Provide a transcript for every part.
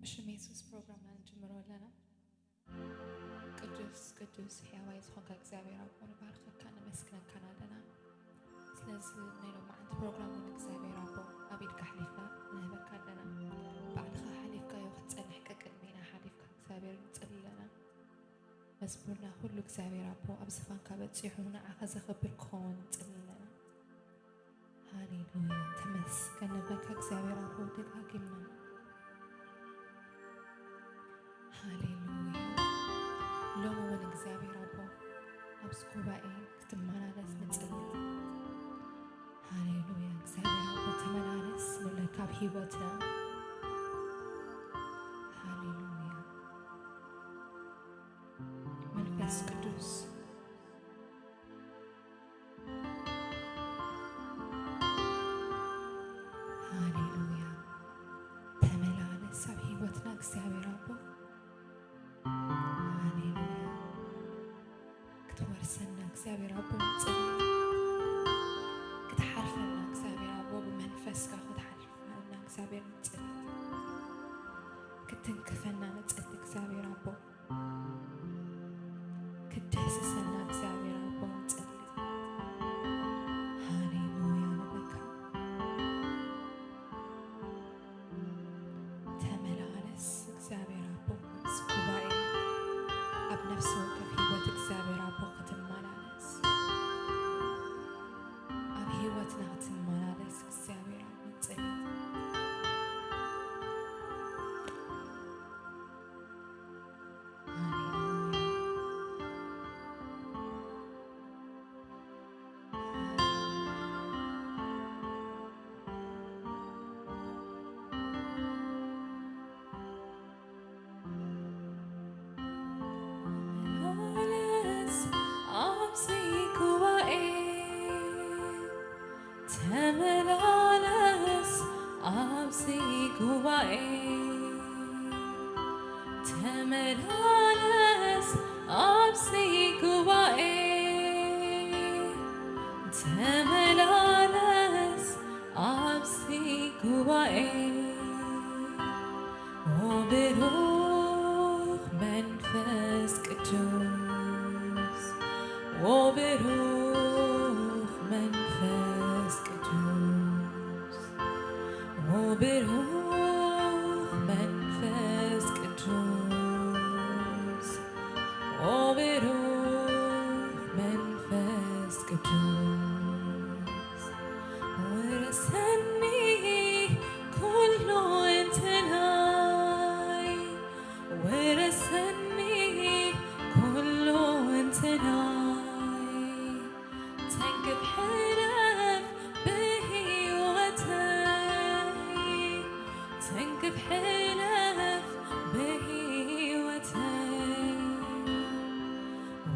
ሽም የሱስ ፕሮግራምና ንጅምሮ ኣለና። ቅዱስ ቅዱስ ሕያዋይ ዝኾንካ እግዚኣብሔር ኣቦ ንባርኸካ ነመስግነካን ኣለና። ስለዚ ናይ ሎማዓንቲ ፕሮግራም እውን እግዚኣብሔር ኣቦ ኣብ ኢድካ ኣሕሊፍና ንህበካ ኣለና። ባዕልኻ ሓሊፍካዮ ክትጸንሕ ቀቅድሜና ሓሊፍካ እግዚኣብሔር ንጽሊ ኣለና። መዝሙርና ኩሉ እግዚኣብሔር ኣቦ ኣብ ዝፋንካ በጺሑ ንዓኻ ዘኸብር ክኸውን ንጽሊ ኣለና። ሃሌሉያ ተመስገን ንብለካ እግዚኣብሔር ኣቦ ደጋጊምና። ሃሌሉያ ሎሚ እውን እግዚኣብሔር ኣቦ ኣብዚ ጉባኤ ክትመላለስ ንጽሊ። ሃሌሉያ እግዚኣብሔር ኣቦ ተመላለስ ንብለካ ኣብ ህይወትና። ሃሌሉያ መንፈስ ቅዱስ ሃሌሉያ ተመላለስ ኣብ ህይወትና እግዚኣብሔር ኣቦ። ሃሌሉያ ክትወርሰና እግዚኣብሔር ኣቦ ንጽሊ። ክትሓልፈና እግዚኣብሔር ኣቦ ብመንፈስካ ክትሓልፈና እግዚኣብሔር ንጽሊ። ክትንክፈና ንጽሊ እግዚኣብሔር ኣቦ። ክትድህስሰና እግዚኣብሔር ኣቦ ንጸሊ። ሃሌሉያ ንብለካ። ተመላለስ እግዚኣብሔር ኣቦ ኣብዚ ጉባኤ ኣብ ነፍሲ ወከፍ ህይወት እግዚኣብሔር ኣቦ ክትመላለስ ኣብ ህይወትና ክትመላለስ እግዚኣብሔር ኣቦ ንጸሊ። ተመላለስ ኣብዚ ጉባኤ፣ ተመላለስ ኣብዚ ጉባኤ፣ ተመላለስ ኣብዚ ጉባኤ፣ ተመላለስ ኣብዚ ጉባኤ። ኦ ብሩኽ መንፈስ ቅዱስ፣ ኦ ብሩኽ መንፈስ ቅዱስ፣ ኦ ብሩኽ መንፈስ ቅዱስ፣ ኦ ብሩኽ መንፈስ ቅዱስ፣ ውረሰኒ ኩሉ እንተናይ፣ ውረሰኒ ኩሉ እንተናይ። ተንክፍ ሕለፍ ብህይወተይ፣ ተንክፍ ሕለፍ ብህይወተይ።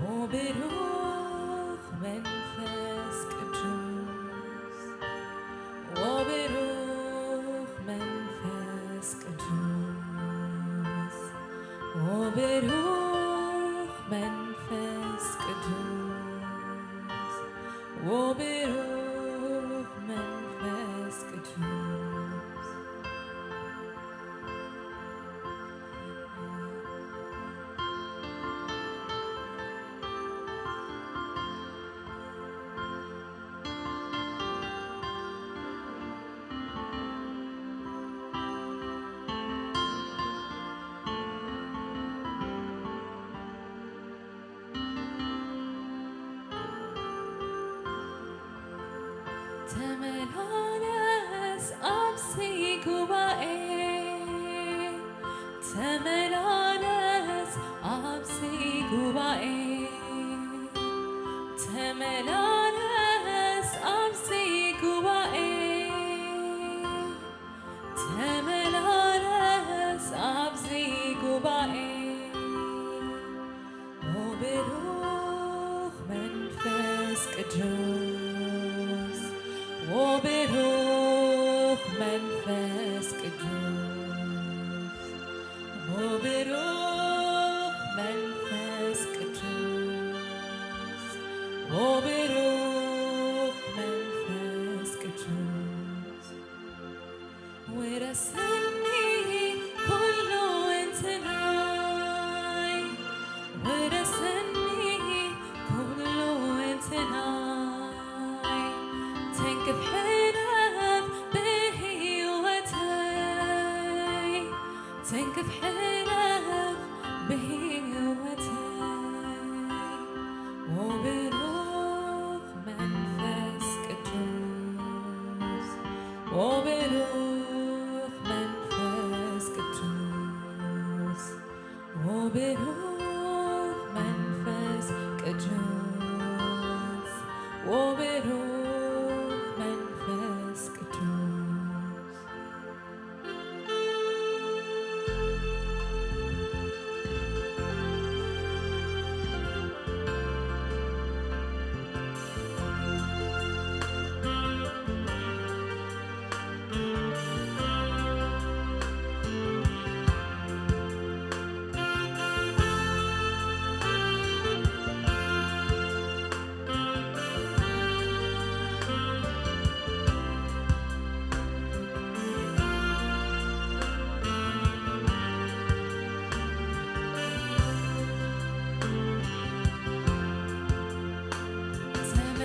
ኦ ብሩኽ መንፈስ ቅዱስ፣ ኦ ብሩኽ መንፈስ ቅዱስ፣ ኦ ብሩኽ መንፈስ ቅዱስ፣ ኦ ብሩኽ መንፈስ ቅዱስ። ተመላለስ ኣብዚ ጉባኤ፣ ተመላለስ ኣብዚ ጉባኤ፣ ተመላለስ ኣብዚ ጉባኤ፣ ተመላለስ ኣብዚ ጉባኤ። ኦ ብሩኽ መንፈስ ቅዱስ፣ ኦ ብሩኽ መንፈስ ቅዱስ፣ ኦ ብሩኽ መንፈስ ቅዱስ፣ ኦ ብሩኽ መንፈስ ቅዱስ፣ ውረሰኒ ኩሉ ተንክፍ ሕለፍ ብህይወተይ፣ ወብሩኽ መንፈስ ቅዱስ፣ ወብሩኽ መንፈስ ቅዱስ፣ ወብሩኽ መንፈስ ቅዱስ፣ ወብሩኽ መንፈስ ቅዱስ።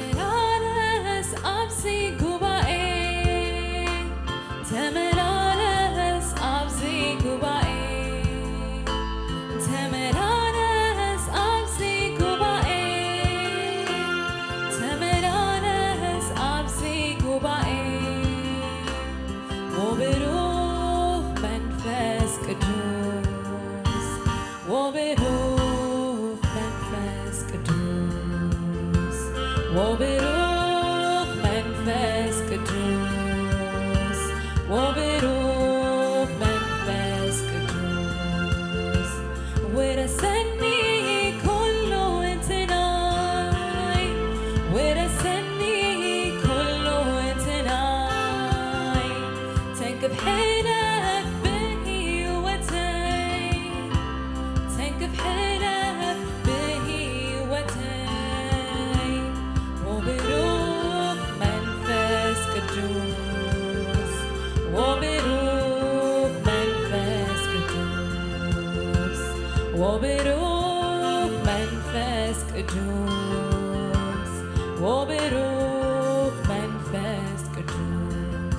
ተመላለስ ኣብዚ ጉባኤ፣ ተመላለስ ኣብዚ ጉባኤ፣ ተመላለስ ኣብዚ ጉባኤ፣ ተመላለስ ኣብዚ ጉባኤ። ወብሩኽ መንፈስ ቅዱስ፣ ወብሩኽ መንፈስ ቅዱስ፣ ወብሩኽ መንፈስ ቅዱስ፣ ወብሩኽ መንፈስ ቅዱስ። ውረሰኒ ኩሉ እንትናይ፣ ውረሰኒ ኩሉ እንትናይ። ተንክፍ ሕለፍ ብህይወተይ፣ ተንክፍ ሕለፍ ብህይወተይ። ወብሩኽ መንፈስ ቅዱስ፣ ወብሩኽ መንፈስ ቅዱስ፣ ወብሩኽ መንፈስ ቅዱስ፣ ወብሩኽ መንፈስ ቅዱስ።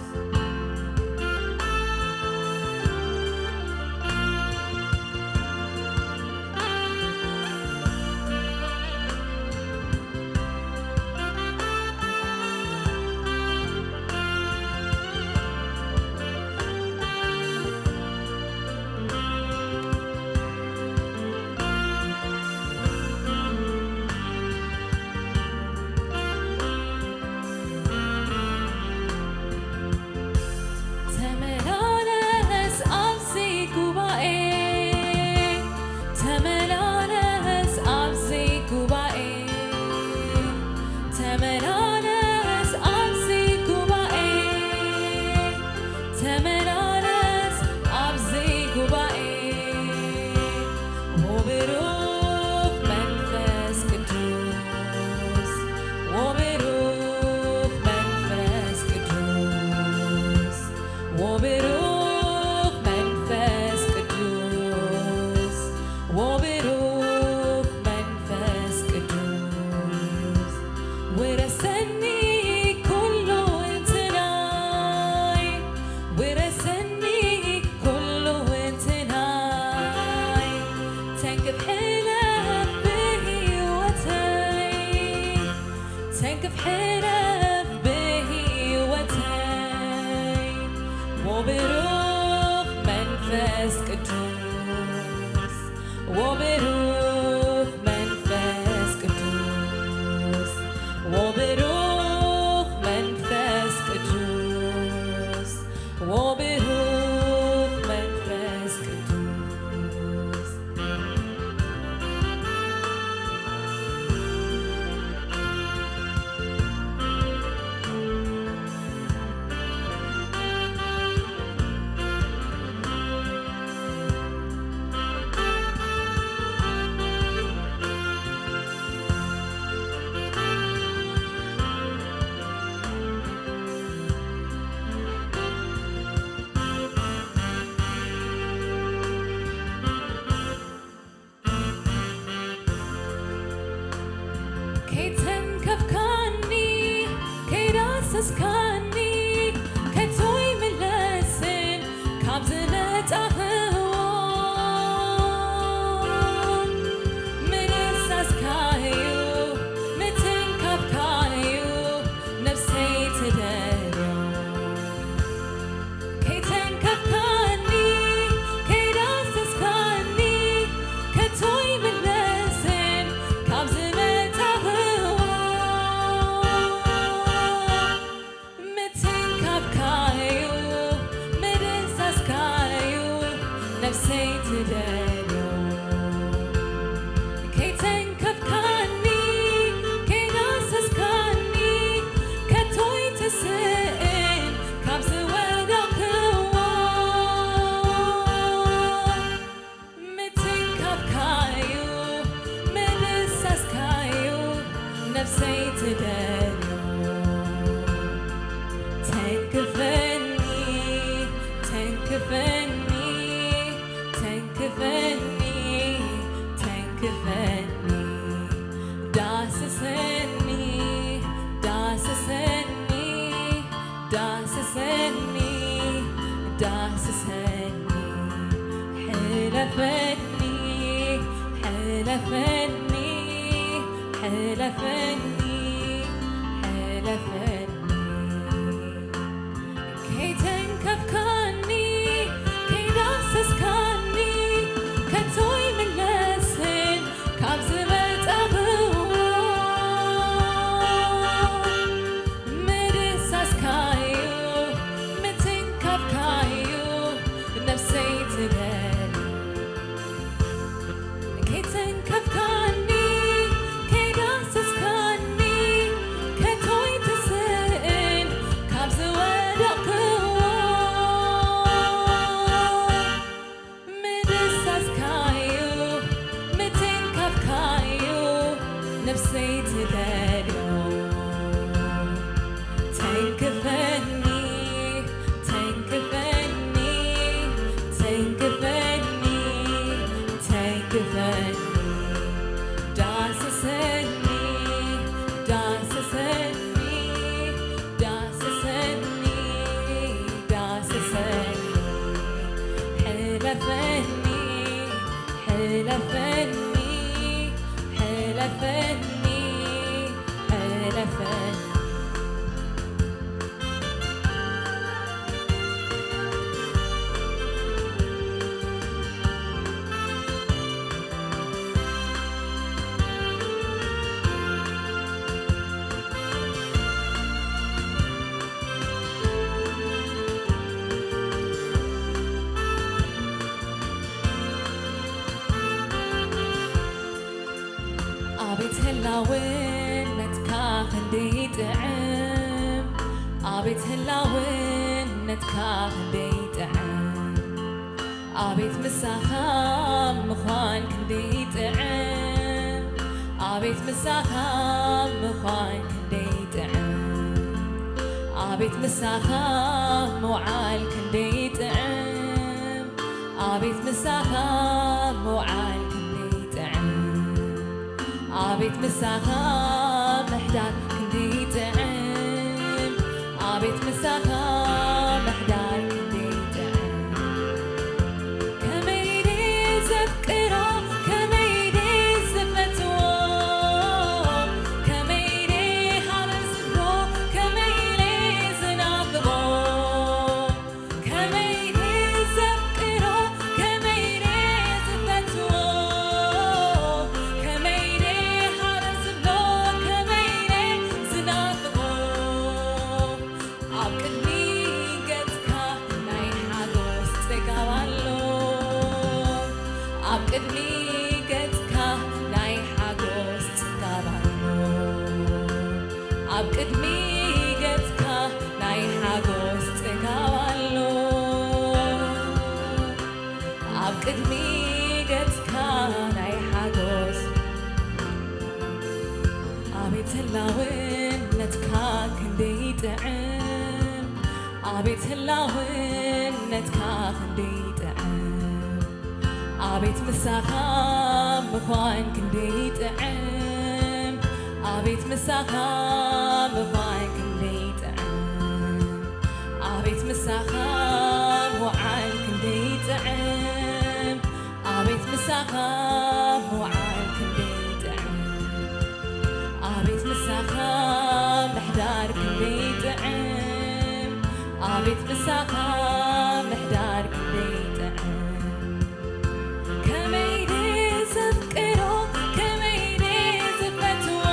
ነፍሰይ ትደልዮ። ከይተንከፍካኒ፣ ከይዳሰስካኒ፣ ከቶ ኣይትስእን ካብ ዝወደቕክዎ። ምትንካፍካዩ፣ ምድሳስካዩ፣ ነፍሰይ ትደልዮ። ተንክፈኒ፣ ተንክፈኒ፣ ተንክፈኒ፣ ተንክፈኒ። ዳስሰኒ፣ ዳስሰኒ፣ ዳስሰኒ፣ ዳስሰኒ። ሕለፈኒ፣ ሕለፈኒ፣ ሕለፈኒ፣ ሕለፈኒ። ከይተንከፍካኒ፣ ከይዳሰስካኒ፣ ከቶ ኣይምለስን ካብ ዝመጻኽዎ። ምድሳስካዩ፣ ምትንካፍካዩ፣ ነፍሰይ ትደልዮ። ከይተንከፍካኒ፣ ከይዳሰስካኒ፣ ከቶ ኣይትስእን ካብ ዝወደቕክዎ። ምድሳስካዩ፣ ምትንካፍካዩ፣ ነፍሰይ ትደልዮ። ተንክፈኒ፣ ተንክፈኒ፣ ተንክፈኒ፣ ተንክፈኒ። ዳስሰኒ፣ ዳስሰኒ፣ ዳስሰኒ፣ ዳስሰኒ። ሕለፈኒ፣ ሕለፈኒ፣ ሕለፈኒ፣ ሕለፈኒ። ኣቤት ህላውነትካ ክንደይ ጥዕም፣ ኣቤት ህላውነትካ ክንደይ ጥዕም፣ ኣቤት ምሳኻ ምዃን ክንደይ ጥዕም፣ ኣቤት ምሳኻ ምዃን ክንደይ ጥዕም፣ ኣቤት ምሳኻ ምውዓል ክንደይ ጥዕም፣ ኣቤት ምሳኻ ምውዓል ክንደይ ጥዕም፣ ኣቤት ምሳኻ ምሕዳር ክንደይ ጥዕም፣ ኣቤት ምሳኻ ምሕዳር ክንደይ ጥዕም። ከመይ ድየ ዘፍቅሮ፣ ከመይ ድየ ዝፈትዎ፣ ከመይ ድየ ሃረር ዝብሎ፣ ከመይ ኢለ ዝናፍቖ። ከመይ ድየ ዘፍቅሮ፣ ከመይ ድየ ዝፈትዎ፣ ከመይ ድየ ሃረር ዝብሎ፣ ከመይ ድየ ዝናፍቖ። ኣብ ቅድሚ ገጽካ ናይ ሓጎስ ጽጋብ ኣሎ። ኣብ ቅድሚ ገጽካ ናይ ሓጎስ ጽጋብ ኣሎ። ኣብ ቅድሚ ገጽካ ናይ ሓጎስ ጽጋብ ኣሎ። ኣብ ቅድሚ ገጽካ ናይ ሓጎስ። ኣቤት ህላውነትካ ክንደይ ጥዕም፣ ኣቤት ህላውነትካ ክንደይ ጥዕም፣ ኣቤት ምሳኻ ምዃን ክንደይ ጥዕም፣ ኣቤት ምሳኻ ምዃን ክንደይ ጥዕም፣ ኣቤት ምሳኻ ምውዓል ክንደይ ጥዕም፣ ኣቤት ምሳኻ ምውዓል ክንደይ ጥዕም፣ ኣቤት ምሳኻ ምሕዳር ክንደይ ጥዕም፣ ኣቤት ምሳኻ ምሕዳር ክንደይ ጥዕም። ከመይ ድየ ዘፍቅሮ፣ ከመይ ድየ ዝፈትዎ፣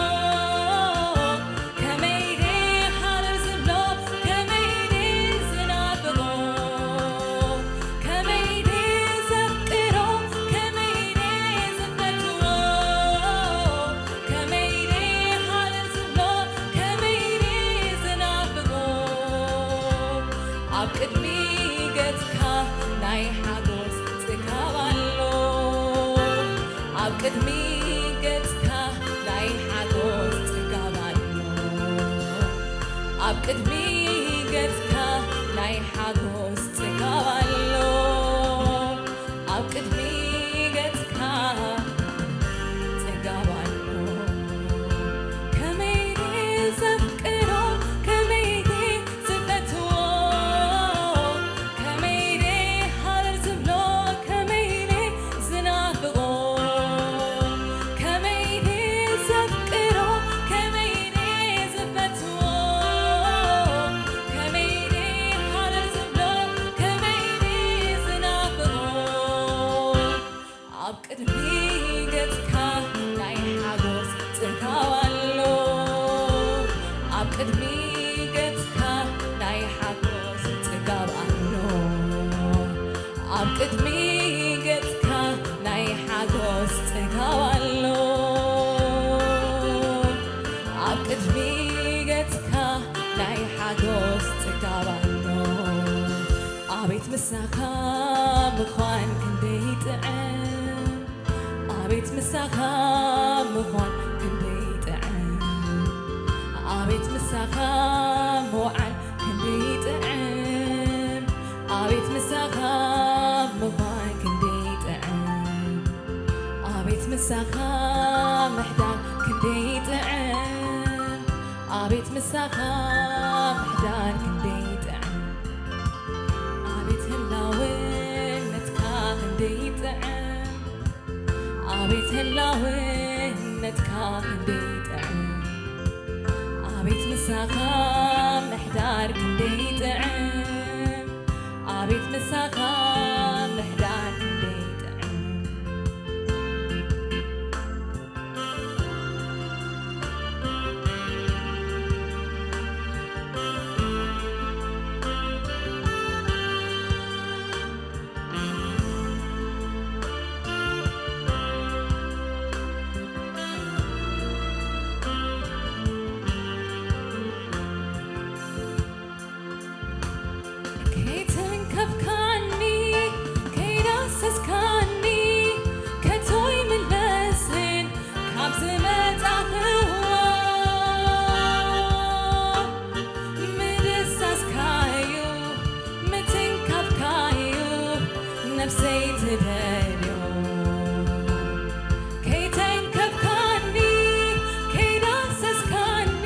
ከመይ ድየ ሃረር ዝብሎ፣ ከመይ ድየ ዝናፍቖ፣ ከመይ ድየ ዘፍ- ቅድሚ ገጽካ ናይ ሓጎስ ጽጋብ ኣሎ። ኣብ ቅድሚ ገጽካ ናይ ሓጎስ ጽጋብ ኣሎ። ኣብ ቅድሚ ገጽካ ጽጋብ ኣሎ። ከመይ ድየ ዘፍቅሮ፣ ከመይ ድየ ዝፈትዎ፣ ከመይ ድየ ሃረር ዝብሎ፣ ከመይ ድየ ዝናፍቆ፣ ከመይ ድየ ዘፍቅሮ፣ ከመይ ድየ ዝፈትዎ፣ ከመይ ድየ ሃረር ዝብሎ፣ ከመይ ድየ ዝናፍቆ። ኣብ ቅድሚ ገጽካ ናይ ሓጎስ ጽጋብ ኣሎ። ኣብ ቅድሚ ገጽካ ናይ ሓጎስ ጽጋብ ኣሎ። ኣብ ቅድሚ ገጽካ ናይ ሓጎስ ጽጋብ ኣሎ። ኣብ ቅድሚ ገጽካ ናይ ሓጎስ ጽጋብ ኣሎ። ኣቤት ምሳኻ ምዃን ክንደይ ጥዕም፣ ኣቤት ምሳኻ ምዃን ክንደይ ጥዕም፣ ኣቤት ምሳኻ ምውዓል ክንደይ ጥዕም፣ ኣቤት ምሳኻ ምዃን ክንደይ ጥዕም፣ ኣቤት ምሳኻ ምሕዳር ክንደይ ጥዕም፣ ኣቤት ምሳኻ ምሕዳር ክንደይ ጥዕም። ኣቤት ህላውነትካ ክንደይ ጥዕም፣ ኣቤት ህላውነትካ ክንደይ ጥዕም፣ ኣቤት ምሳኻ ምሕዳር ክንደይ ጥዕም፣ ኣቤት ምሳኻ ምሕዳር ክንደይ ጥዕም። ከይተንከፍካኒ፣ ከይዳሰስካኒ፣ ከቶ ኣይምለስን ካብ ዝመጻኽዋ። ምድሳስካዩ፣ ምትንካፍካዩ፣ ነፍሰይ ትደልዮ። ከይተንከፍካኒ፣ ከይዳሰስካኒ፣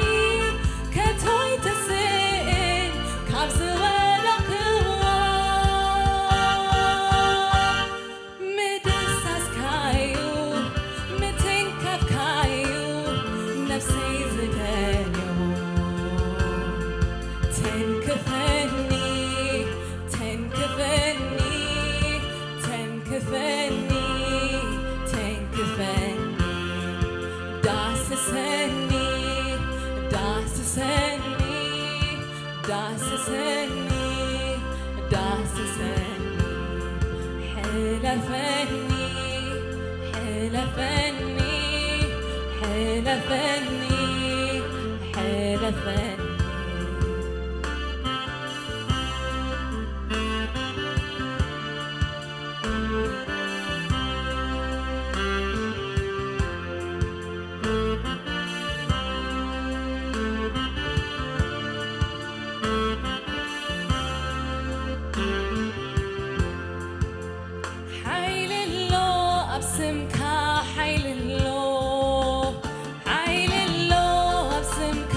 ከቶ ኣይትስእን ካብ ዝወደቕክዋ። ምድሳስካዩ፣ ምትንካፍካዩ፣ ነፍሰይ ዝደልዮ። ተንክፈኒ፣ ተንክፈኒ፣ ተንክፈኒ፣ ተንክፈኒ። ዳስሰኒ፣ ዳስሰኒ፣ ዳስሰኒ፣ ዳስሰኒ። ሕለፈኒ፣ ሕለፈኒ፣ ሕለፈኒ፣ ሕለፈኒ። ሓይሊ ኣሎ ኣብ ስምካ፣ ሓይሊ ኣሎ፣ ሓይሊ ኣሎ ኣብ ስምካ፣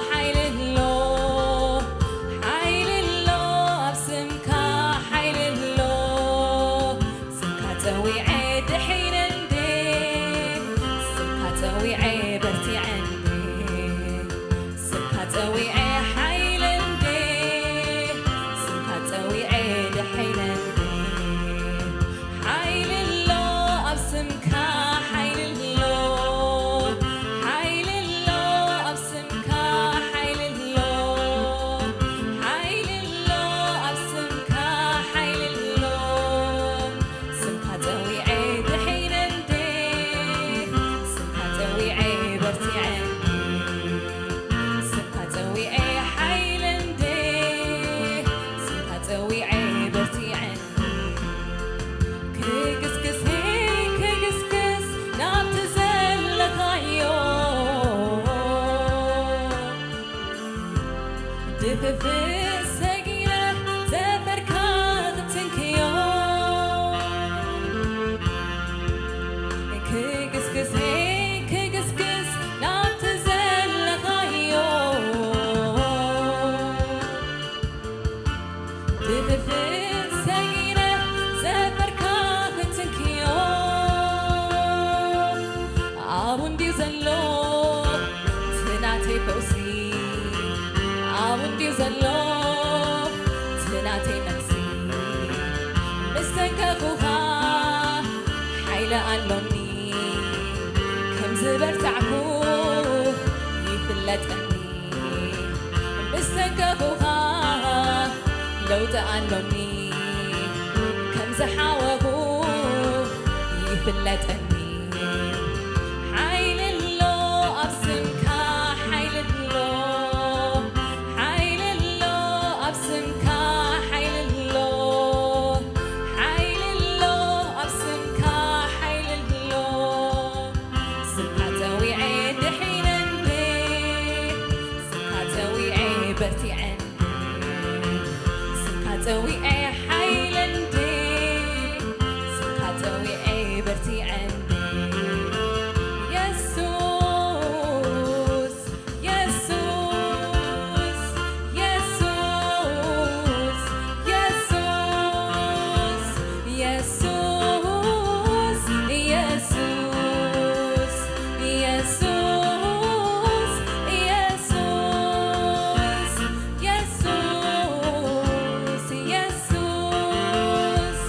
ሓይሊ ኣሎኒ፣ ከም ዝበርታዕኩ ይፍለጠኒ። ምስ ተንከፉኻ ለውጢ ኣሎኒ፣ ከም ዝሓወኹ ይፍለጠኒ። ሓይሊ ኣሎ ኣብ ስምካ፣ ሓይሊ ኣሎ፣ ሓይሊ ኣሎ ኣብ ስምካ፣ ሓይሊ ኣሎ፣ ሓይሊ ኣሎ ኣብ ስምካ፣ ሓይሊ ኣሎ። ስምካ ጸዊዐ ድሒነ እንዴ፣ ስምካ ጸዊዐ በርቲዐ እንዴ፣ ስምካ ጸዊዐ ሓይለ እንዴ፣ ስምካ ጸዊዐ በርቲዐ እንዴ። የሱስ፣ የሱስ፣ የሱስ፣ የሱስ፣ የሱስ፣ የሱስ፣ የሱስ፣ የሱስ፣ የሱስ፣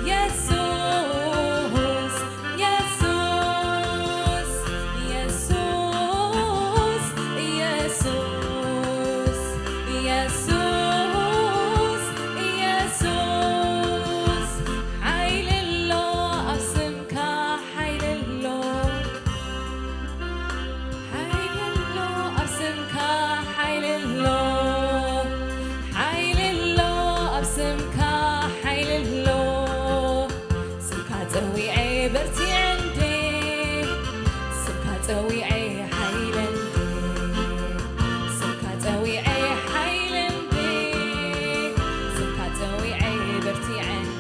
የሱስ፣ የሱስ፣ የሱስ፣ የሱስ፣ የሱስ፣ ሓይሊ ኣሎ ኣብ ስምካ፣ ሓይሊ ኣሎ፣ ሓይሊ ኣሎ ኣብ ስምካ፣ ሓይሊ ኣሎ፣ ሓይሊ ኣሎ ኣብ ስምካ፣ ሓይሊ ኣሎ። ስምካ ጸዊዐ በርቲዐ እንዴ፣ ስምካ ጸዊዐ ሓይለ እንዴ፣ ስምካ ጸዊዐ ሓይለ እንዴ፣ ስምካ ጸዊዐ በርቲዐ እንዴ።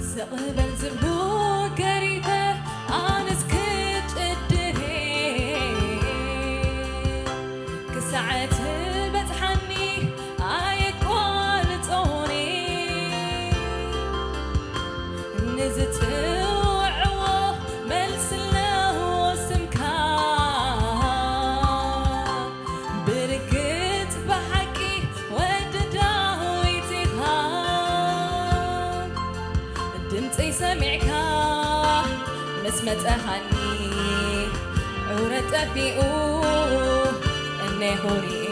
ስቕ በል ዝብሎ ገሪፈ ኣነስ ክጭድሬ፣ ክሳዕ ትበጽሓኒ ኣየቋርጾኒ። ንዝጽውዕዎ መልሲ ኣለዎ ስምካ፣ ብርግጽ ብሓቂ ወዲ ዳዊት ኢኻ። ድምፀይ ሰሚዕካ ምስ መፀኻኒ፣ ዕውረ ጠፊኡ እኔኹ ሪኤ።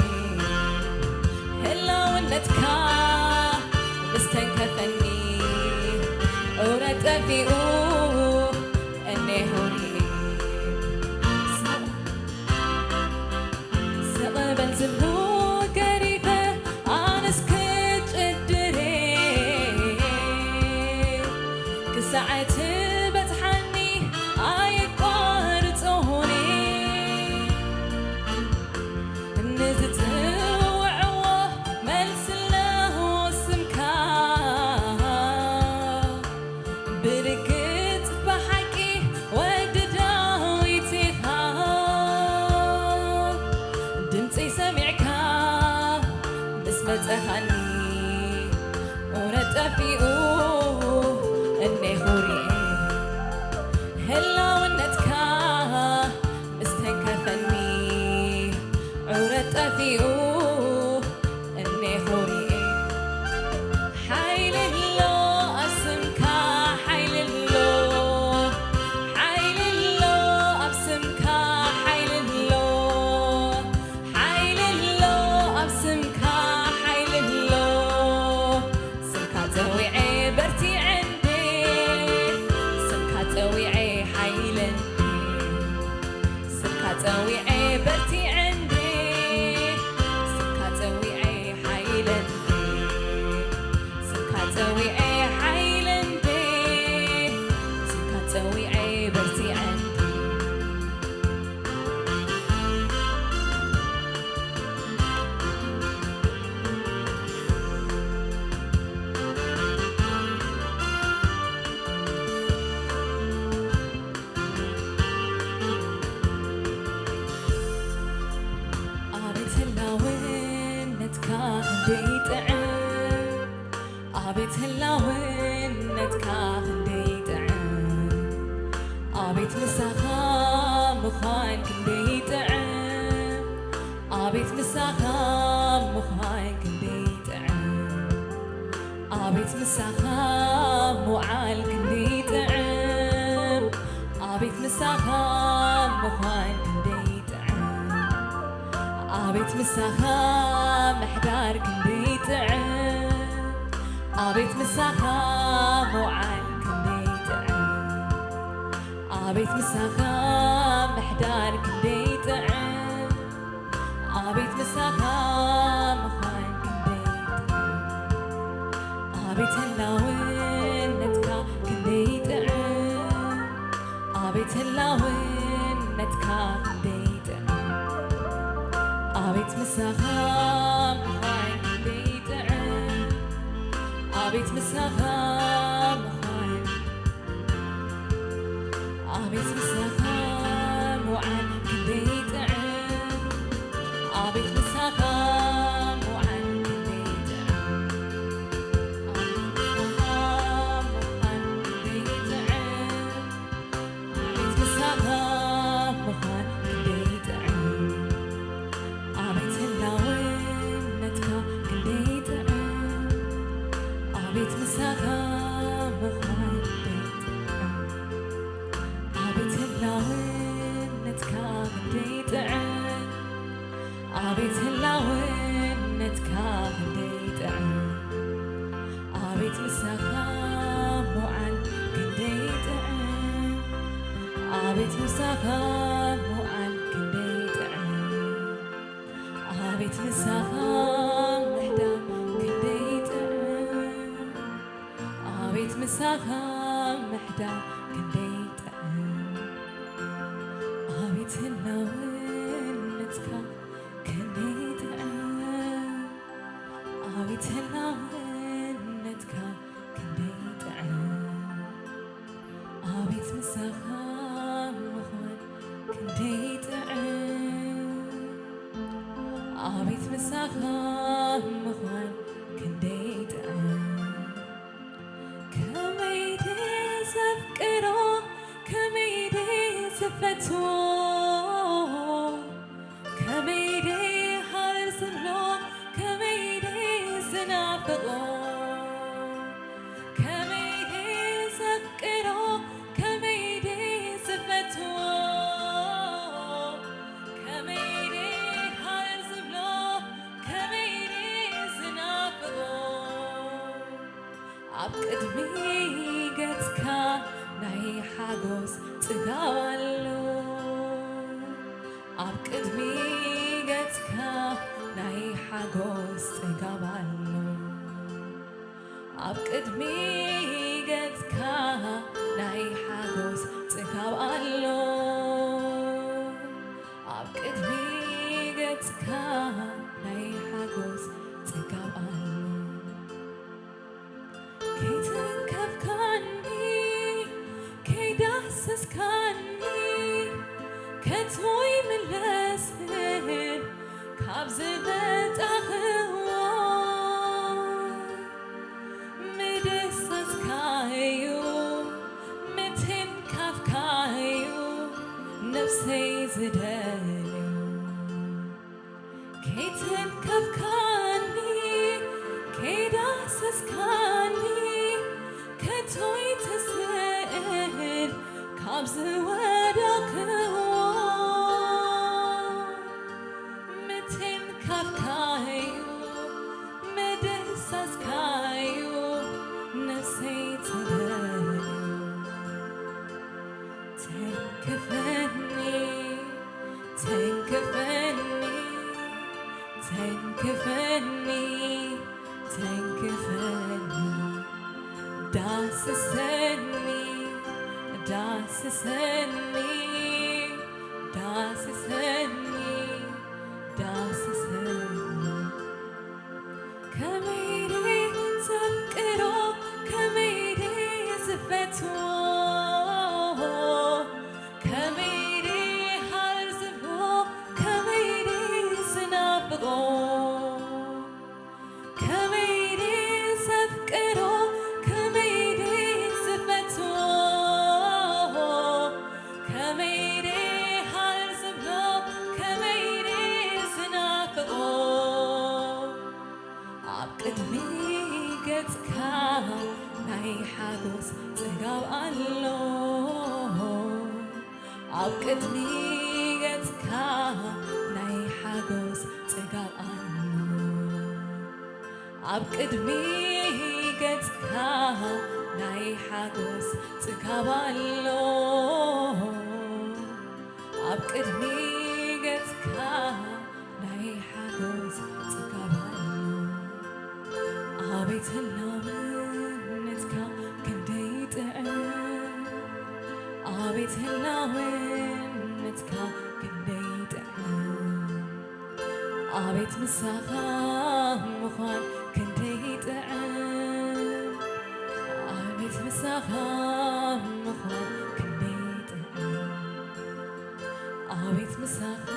ህላውነትካ ምስ ተንከፈኒ፣ ዕውረ ጠፊኡ እኔኹ ሪኤ። ስቕ በል ዝብሎ ገሪፈ ኣነስ ክጭድሬ፣ ክሳዕ ትበጽሓኒ ኣየቋርጾኒ። ንዝጽውዕዎ መልሲ ኣለዎ ስምካ። ብርግጽ ብሓቂ ወዲ ዳዊት ኢኻ። ድምፂ ሰሚዕካ ምስ መፀኻኒ፣ እውነት ጠፊኡ እኔኹ ሪኤ። ህላውነትካ ምስ ተንከፈኒ፣ እውነት ጠፊኡ እኔኹ ሪኤ። ሓይሊ ኣሎ ኣብ ስምካ፣ ሓይሊ ኣሎ፣ ሓይሊ ኣሎ ኣብ ስምካ፣ ሓይሊ ኣሎ፣ ሓይሊ ኣሎ ኣብ ስምካ፣ ሓይሊ ኣሎ። ስምካ ጸዊዐ በርቲዐ እንዴ፣ ስምካ ጸዊዐ ሓይለ እንዴ። ስምካ ጸዊዐ በርቲዐ እንዴ፣ ስምካ ጸዊዐ ሓይለ እንዴ፣ ስምካ ጸዊዐ ሓይለ እንዴ፣ ስምካ ጸዊዐ በርቲዐ እንዴ። ህላውነትካ ክንደይ ጥዕም፣ ኣቤት ምሳኻ ምዃን ክንደይ ጥዕም፣ ኣቤት ምሳኻ ምዃን ክንደይ ጥዕም፣ ኣቤት ምሳኻ ምውዓል ክንደይ ጥዕም፣ ኣቤት ምሳኻ ምዃን ክንደይ ጥዕም፣ ኣቤት ምሳኻ ምሕዳር ክንደይ ጥዕም፣ ኣቤት ምሳኻ ምውዓል ክንደይ ጥዕም፣ ኣቤት ምሳኻ ምሕዳር ክንደይ ጥዕም፣ ኣቤት ምሳኻ ምዃን ክንደይ ጥዕም፣ ኣቤት ህላውነትካ ክንደይ ጥዕም፣ ኣቤት ህላውነትካ ክንደይ ጥዕም፣ ኣቤት ምሳኻ ምዃን ክንደይ ጥዕም፣ ኣቤት ምሳኻ ምዃን፣ ኣቤት ምሳኻ ምውዓል ክንደይ ጥዕም፣ ኣቤት ምሳኻ ምውዓል ክንደይ ጥዕም፣ ኣቤት ምሳኻ ምዃን ክንደይ ጥዕም፣ ኣቤት ምሳኻ ምዃን ክንደይ ጥዕም፣ ኣቤት ህላውነትካ ክንደይ ጥዕም፣ ኣቤት ምሳኻ ምዃን ክንደይ ጥዕም፣ ኣቤት ህላውነትካ ክንደይ ጥዕም፣ ኣቤት ህላውነትካ ክንደይ ጥዕም፣ ኣቤት ምሳኻ ምውዓል ክንደይ ጥዕም፣ ኣቤት ምሳኻ ምውዓል ክንደይ ጥዕም፣ ኣቤት ምሳኻ ምሕዳር ክንደይ ጥዕም፣ ኣቤት ምሳኻ ምሕዳር ክንደይ ጥዕም፣ ኣቤት ህላውነትካ ክንደይ ጥዕም፣ ኣቤት ህላውነትካ ክንደይ ጥዕም፣ ኣቤት ምሳኻ ምዃን ክንደይ ጥዕም፣ ኣቤት ምሳኻ ምዃን ክንደይ ጥዕም፣ ከመይ ድየ ዘፍቅሮ፣ ከመይ ድየ ዝፈትዎ፣ ከመይ ድየ ሃር ዝብሎ፣ ከመይ ድየ ዝናፍቖ፣ ከመይ ድየ ዘፍቅሮ፣ ከመይ ድየ ዝፈትዎ፣ ከመይ ድየ ሃር ዝብሎ፣ ከመይ ድየ ዝናፍቖ። ኣብ ቅድሚ ገጽካ ናይ ሓጎስ ጽጋብ ኣሎ፣ ኣብ ቅድሚ ገጽካ ናይ ሓጎስ ጽጋብ ኣሎ፣ ኣብ ቅድሚ ገጽካ ናይ ሓጎስ ጽጋብ ኣሎ፣ ኣብ ቅድሚ ገጽካ ናይ ሓጎስ ጽጋብ ኣሎ። ከይተንከፍካኒ፣ ከይዳሰስካኒ፣ ከቶ ኣይምለስን ካብ ዝመጣኽዎ። ምድሳስካዩ፣ ምትንካፍካዩ፣ ነፍሰይ ዝደልዩ። ከይተንከፍካኒ፣ ከይዳሰስካኒ፣ ከቶ ኣይትስእን ካብ ዝወደቕክዎ። ምትንካፍካዩ፣ ምድሳስካዩ፣ ነፍሰይ ትደልዩ። ተንክፈኒ፣ ተንክፈኒ፣ ተንክፈኒ፣ ተንክፈኒ። ዳስሰኒ፣ ዳስሰኒ፣ ዳስሰኒ፣ ዳስሰኒ። ከመይ ድየ ዘፍቅሮ፣ ከመይ ድየ ዝፈትዎ፣ ከመይ ድየ ሃር ዝብሎ፣ ከመይ ድየ ዝናፍቖ፣ ከመይ ድየ ዘፍቅሮ፣ ቅድሚ ገጽካ ናይ ሓጎስ ጽጋብ ኣሎ። ኣብ ቅድሚ ገጽካ ናይ ሓጎስ ጽጋብ ኣሎ። ኣብ ቅድሚ ገጽካ ናይ ሓጎስ ጽጋብ ኣሎ። ኣቤት ህላውነትካ ክንደይ ጥዕም፣ ኣቤት ህላውነትካ ክንደይ ጥዕም፣ ኣቤት ምሳኻ ምዃን ክንደይ ጥዕም፣ ኣቤት ምሳኻ ምዃን ክንደይ ጥዕም፣ ኣቤት ምሳኻ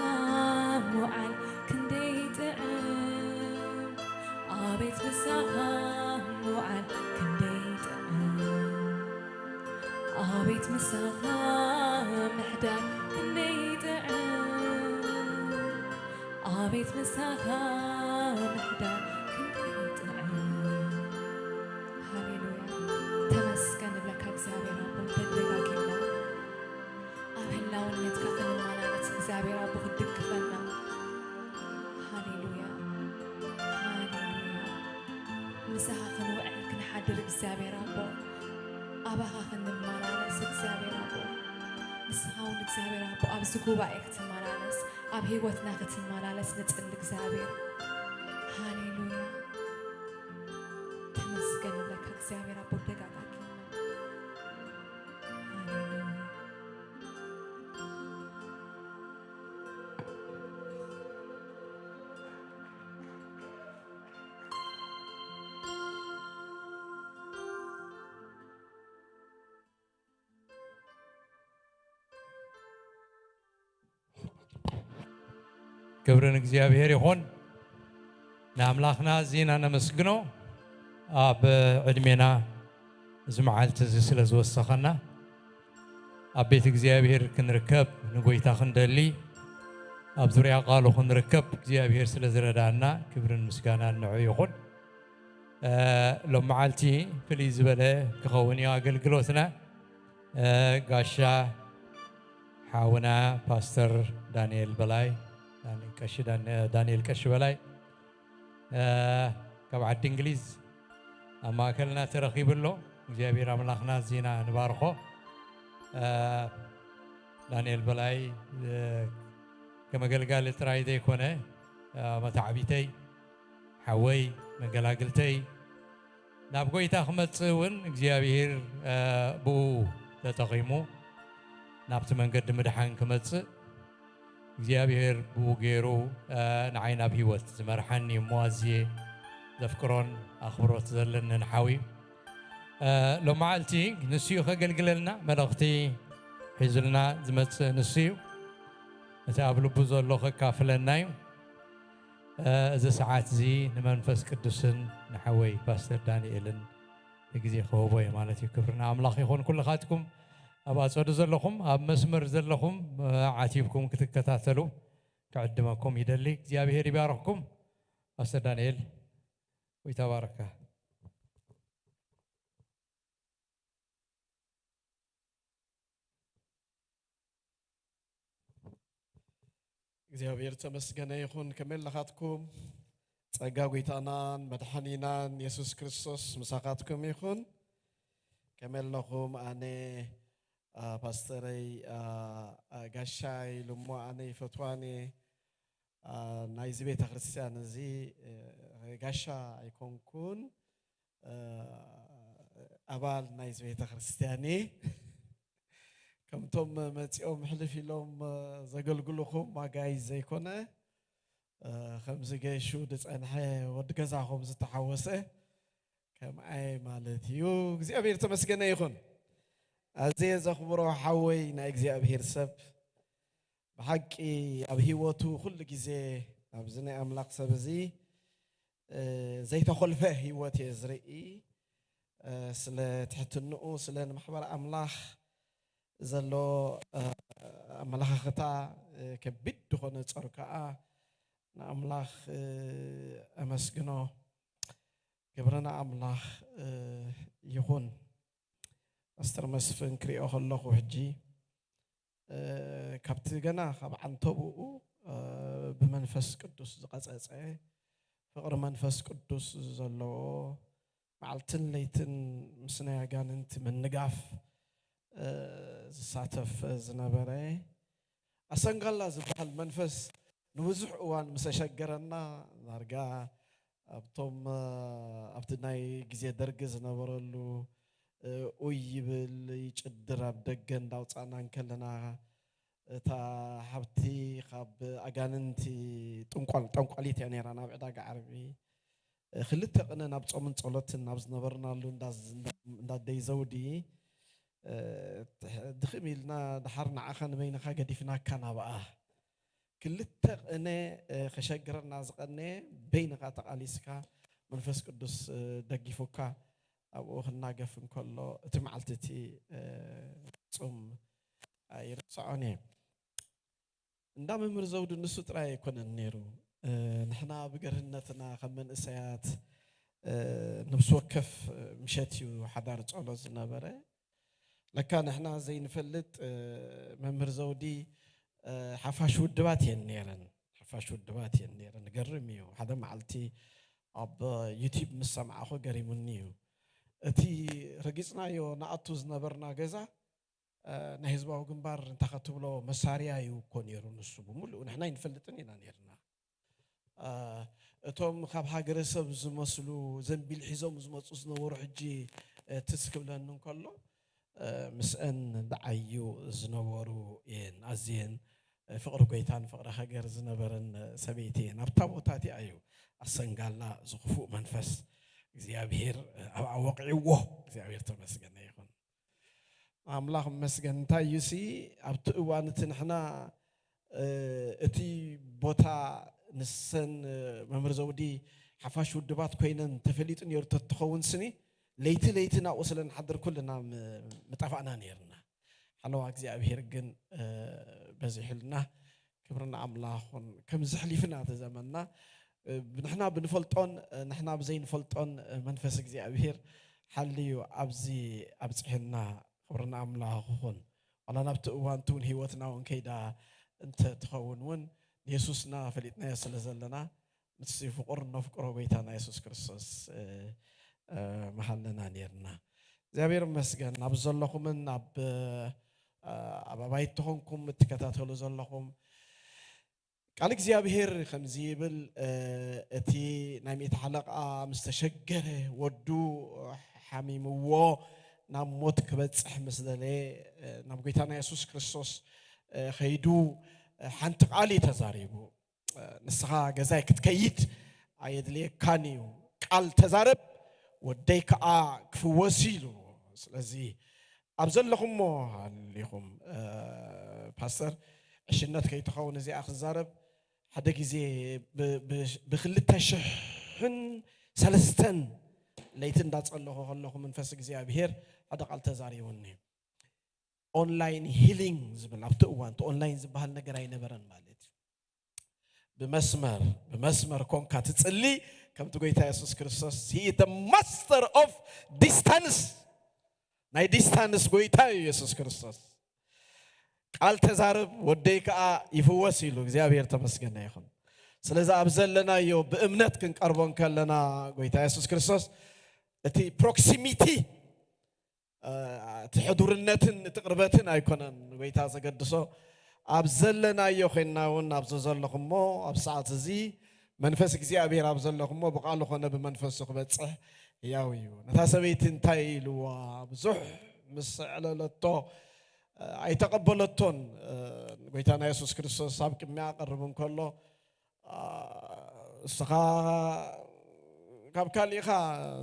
ምውዓል ክንደይ ጥዕም፣ ኣቤት ምሳኻ ምውዓል ክንደይ ጥዕም፣ ኣቤት ምሳኻ ምሕዳር ክንደይ ጥዕም፣ ኣቤት ምሳኻ ምሕዳር ክንደይ ጥዕም። ሃሌሉያ። ተመስገን ንብለካ እግዚኣብሔር ኣቦ፣ ደጋጊምና ኣብ ህላውነትካ ክንመላለስ እግዚኣብሔር ኣቦ ክትድግፈና። ሃሌሉያ፣ ሃሌሉያ። ምሳኻ ክንውዕል ክንሓድር እግዚኣብሔር ኣቦ፣ ኣባኻ ክንመላለስ እግዚኣብሔር ኣቦ፣ ንስኻ እውን እግዚኣብሔር ኣቦ ኣብዚ ጉባኤ ክትመላለስ፣ ኣብ ህይወትና ክትመላለስ ንጽሊ እግዚኣብሔር። ሃሌሉያ። ተመስገን ንብለካ እግዚኣብሔር ኣቦ ደጋጋጊና። ሃሌሉያ። ክብሪ ንእግዚኣብሔር ይኹን። ንኣምላኽና ኣዚና ነመስግኖ። ኣብ ዕድሜና እዚ መዓልቲ እዚ ስለ ዝወሰኸና፣ ኣብ ቤት እግዚኣብሔር ክንርከብ ንጎይታ ክንደሊ፣ ኣብ ዙርያ ቃሉ ክንርከብ እግዚኣብሔር ስለ ዝረዳና ክብርን ምስጋናን ንዑ ይኹን። እ፣ ሎም መዓልቲ ፍልይ ዝበለ ክኸውን እዩ ኣገልግሎትና። እ፣ ጋሻ ሓውና ፓስተር ዳንኤል በላይ፣ ዳን-፣ ቀሺ ዳን-፣ ዳንኤል ቀሺ በላይ፣ እ፣ ካብ ዓዲ እንግሊዝ ኣብ ማእከልና ተረኺቡ ኣሎ። እግዚኣብሔር ኣምላኽና ኣዚና ንባርኾ። እ፣ ዳንኤል በላይ፣ እ፣ ከም ኣገልጋሊ ጥራይ ዘይኮነ፣ እ፣ መተዓቢተይ፣ ሓወይ፣ መገላግልተይ፣ ናብ ጎይታ ክመጽእ እውን እግዚኣብሔር፣ እ፣ ብኡ ተጠቒሙ ናብቲ መንገዲ ምድሓን ክመጽእ እግዚኣብሔር ብኡ ገይሩ፣ እ፣ ንዓይ ናብ ህይወት ዝመርሓኒ እሞ ኣዝየ ዘፍቅሮን ኣኽብሮት ዘለንን ሓው እዩ። እ፣ ሎመዓልቲ ንሱ እዩ ከገልግለልና፣ መልእኽቲ ሒዙልና ዝመጽእ ንሱ እዩ። እቲ ኣብ ልቡ ዘሎ ከካፍለና እዩ። እ፣ እዚ ሰዓት እዚ ንመንፈስ ቅዱስን ንሓወይ ፓስተር ዳንኤልን ግዜ ክህቦ እየ ማለት እዩ። ክብሪ ንኣምላኽ ይኹን። ኩልኻትኩም ኣብ ኣጸዱ ዘለኹም፣ ኣብ መስመር ዘለኹም፣ እ፣ ዓቲብኩም ክትከታተሉ ክዕድመኩም ይደሊ። እግዚኣብሔር ይባርኽኩም። ፓስተር ዳንኤል፣ ወይ ተባረካ። እግዚኣብሔር ተመስገነ ይኹን። ከመይ ኣለኻትኩም? ጸጋ ጐይታናን መድሓኒናን የሱስ ክርስቶስ ምሳኻትኩም ይኹን። ከመይ ኣለኹም? ኣነ፣ ኣ፣ ፓስተረይ፣ ኣ፣ ኣ፣ ጋሻይ ኢሉ እሞ ኣነ ይፈትዋን እየ። ኣ፣ ናይዚ ቤተ ክርስቲያን እዚ፣ እ፣ ጋሻ ኣይኮንኩን፣ እ፣ ኣባል ናይዚ ቤተ ክርስቲያን እየ። ከምቶም መጺኦም ሕልፍ ኢሎም፣ እ፣ ዘገልግሉኹም ኣጋይዝ ዘይኮነ፣ እ፣ ከምዚ ገይሹ ዝጸንሐ ወዲ ገዛኹም ዝተሓወሰ ከምኣይ ማለት እዩ። እግዚኣብሔር ተመስገነ ይኹን። ኣዝየ ዘኽብሮ ሓወይ ናይ እግዚኣብሔር ሰብ፣ ብሓቂ ኣብ ህይወቱ ኩሉ ግዜ ኣብዚ ናይ ኣምላኽ ሰብ እዚ፣ እ፣ ዘይተኾልፈ ህይወት እየ ዝርኢ። እ፣ ስለ ትሕትንኡ፣ ስለ ንማሕበር ኣምላኽ ዘሎ፣ እ፣ ኣመለኻኽታ፣ እ፣ ከቢድ ዝኾነ ጾር ከኣ ንኣምላኽ፣ እ፣ ኣመስግኖ። ክብሪ ንኣምላኽ፣ እ፣ ይኹን። ፓስተር መስፍን ክሪኦ ከለኹ ሕጂ እ፣ ካብቲ ገና ካብ ዓንተብኡ፣ እ፣ ብመንፈስ ቅዱስ ዝቐጸጸ፣ ፍቕሪ መንፈስ ቅዱስ ዘለዎ፣ መዓልትን ለይትን ምስ ናይ ኣጋንንቲ ምንጋፍ፣ እ፣ ዝሳተፍ ዝነበረ፣ ኣሰንጋላ ዝበሃል መንፈስ ንብዙሕ እዋን ምስ ኣሸገረና፣ ዳርጋ ኣብቶም፣ እ፣ ኣብቲ ናይ ግዜ ደርጊ ዝነበረሉ፣ እ፣ ኡይ ይብል፣ ይጭድር፣ ኣብ ደገ እንዳውጻእና እንከለና፣ እታ ሓብቲ ካብ ኣጋንንቲ ጥንቋል-፣ ጠንቋሊት እያ ነይራ። ናብ ዕዳጋ ዓርቢ፣ እ፣ ክልተ ቅነ ናብ ጾምን ጸሎትን ናብ ዝነበርናሉ እንዳ-፣ እንዳ-፣ እንዳ ኣደይ ዘውዲ፣ እ፣ ድኽም ኢልና፣ ደሓር ንዓኻ ንበይንኻ ገዲፍናካ ናብኣ። ክልተ ቅነ፣ እ፣ ከሸግረና ዝቐነየ፣ በይንኻ ተቓሊስካ፣ መንፈስ ቅዱስ፣ እ፣ ደጊፉካ፣ ኣብኡ ክናገፍ እንከሎ፣ እቲ መዓልቲ እቲ፣ እ፣ ፍጹም ኣይርስዖን እየ። እንዳ መምህር ዘውዱ ንሱ ጥራይ ኣይኮነን ነይሩ። እ፣ ንሕና ብገርህነትና ከም መንእሰያት፣ እ፣ ነፍሲ ወከፍ፣ እ፣ ምሸት እዩ ሓዳር ጸሎት ዝነበረ። ለካ ንሕና ዘይንፈልጥ፣ እ፣ መምህር ዘውዲ፣ እ፣ ሓፋሽ ውድባት እየን ነይረን። ሓፋሽ ውድባት እየን ነይረን። ገርም እዩ። ሓደ መዓልቲ ኣብ ዩቲዩብ ምስ ሰማዕኹ ገሪሙኒ እዩ። እቲ ረጊጽናዮ ንኣቱ ዝነበርና ገዛ፣ እ፣ ናይ ህዝባዊ ግንባር እንታይ ከትብሎ መሳርያ እዩ እኮ ነይሩ ንሱ ብምሉኡ። ንሕና ኣይንፈልጥን ኢና ነይርና። እ፣ እቶም ካብ ሃገረሰብ ዝመስሉ ዘንቢል ሒዞም ዝመጹ ዝነበሩ ሕጂ፣ እ፣ ትዝ ክብለኒ እንከሎ፣ እ፣ ምስአን ዝዓዩ ዝነበሩ እየን። ኣዝየን፣ እ፣ ፍቕሪ ጎይታን ፍቕሪ ሃገር ዝነበረን፣ እ፣ ሰበይቲ እየን። ኣብታ ቦታ እቲኣ እዩ ኣሰንጋላ ዝኽፉእ መንፈስ እግዚኣብሔር፣ እ፣ ኣብኣ ወቂዕዎ። እግዚኣብሔር ተመስገነ ይኹን። ኣምላኽ ይመስገን። እንታይ እዩሲ፣ ኣብቲ እዋን እቲ ንሕና፣ እ፣ እቲ ቦታ ንሰን፣ እ፣ መምህር ዘውዲ ሓፋሽ ውድባት ኮይነን ተፈሊጡ ነይሩ ተትኸውን ስኒ፣ ለይቲ ለይቲ ናብኡ ስለ ንሓድር ኩልና ም-፣ ምጠፋእና ነይርና። ሓለዋ እግዚኣብሔር ግን፣ እ፣ በዚሑልና። ክብሪ ንኣምላኽ ይኹን። ከም ዘሕሊፍና እቲ ዘመንና፣ እ፣ ንሕና ብንፈልጦን፣ እ፣ ንሕና ብዘይንፈልጦን፣ እ፣ መንፈስ እግዚኣብሔር ሓልዩ ኣብዚ ኣብጽሕና። ክብሪ ንኣምላኽ ይኹን። ዋላ ናብቲ እዋን እቲ እውን ህይወትና እውን ከይዳ እንተ ትኸውን እውን ንየሱስና ፈሊጥናዮ ስለ ዘለና፣ ምስቲ ፍቑር ነፍቅሮ ጎይታና የሱስ ክርስቶስ፣ እ፣ እ፣ ምሃለና ነይርና። እግዚኣብሔር ይመስገን። ኣብ ዘለኹምን ኣብ፣ እ፣ ኣብ ኣባይቲ ተኾንኩም እትከታተሉ ዘለኹም፣ ቃል እግዚኣብሔር ከምዚ ይብል፣ እ፣ እቲ ናይ ሚእቲ ሓለቓ ምስ ተሸገረ፣ ወዱ ሓሚምዎ ናብ ሞት ክበጽሕ ምስ ደለየ፣ እ፣ ናብ ጎይታና የሱስ ክርስቶስ፣ እ፣ ኸይዱ፣ እ፣ ሓንቲ ቃል እዩ ተዛሪቡ። እ፣ ንስኻ ገዛይ ክትከይድ ኣየድልየካን እዩ። ቃል ተዛረብ፣ ወደይ ከኣ ክፍወስ እዩ ኢሉ። ስለዚ ኣብ ዘለኹሞ ሃሊኹም፣ እ፣ ፓስተር፣ ዕሽነት ከይትኸውን እዚኣ ክዛረብ፣ ሓደ ግዜ ብ-፣ ብ-፣ ብክልተ ሽሕን ሰለስተን ለይቲ እንዳጸለኹ ከለኹ መንፈስ እግዚኣብሔር ሓደ ቃል ተዛሪቡኒ። ኦንላይን ሂሊንግ ዝብል፣ ኣብቲ እዋን እቲ ኦንላይን ዝበሃል ነገር ኣይነበረን ማለት እዩ። ብመስመር፣ ብመስመር ኮንካ ትጽሊ፣ ከምቲ ጎይታ የሱስ ክርስቶስ፣ he is the master of distance። ናይ ዲስታንስ ጎይታ እዩ የሱስ ክርስቶስ። ቃል ተዛረብ፣ ወደይ ከኣ ይፍወስ ኢሉ። እግዚኣብሔር ተመስገነ ይኹን። ስለዚ ኣብ ዘለናዮ ብእምነት ክንቀርቦ እንከለና፣ ጎይታ የሱስ ክርስቶስ፣ እቲ ፕሮክሲሚቲ፣ እ፣ እቲ ሕዱርነትን እቲ ቅርበትን ኣይኮነን ጎይታ ዘገድሶ። ኣብ ዘለናዮ ኮይንና እውን፣ ኣብዚ ዘለኹሞ፣ ኣብ ሰዓት እዚ መንፈስ እግዚኣብሔር ኣብ ዘለኹሞ፣ ብቃሉ ኮነ ብመንፈሱ ክበጽሕ ህያው እዩ። ነታ ሰበይቲ እንታይ ኢልዋ? ብዙሕ ምስ ኣዕለለቶ፣ እ፣ ኣይተቐበለቶን። እ፣ ጎይታና የሱስ ክርስቶስ ኣብ ቅድሚኣ ቀርብ እንከሎ፣ እ፣ እስኻ ካብ ካልእ ኢኻ፣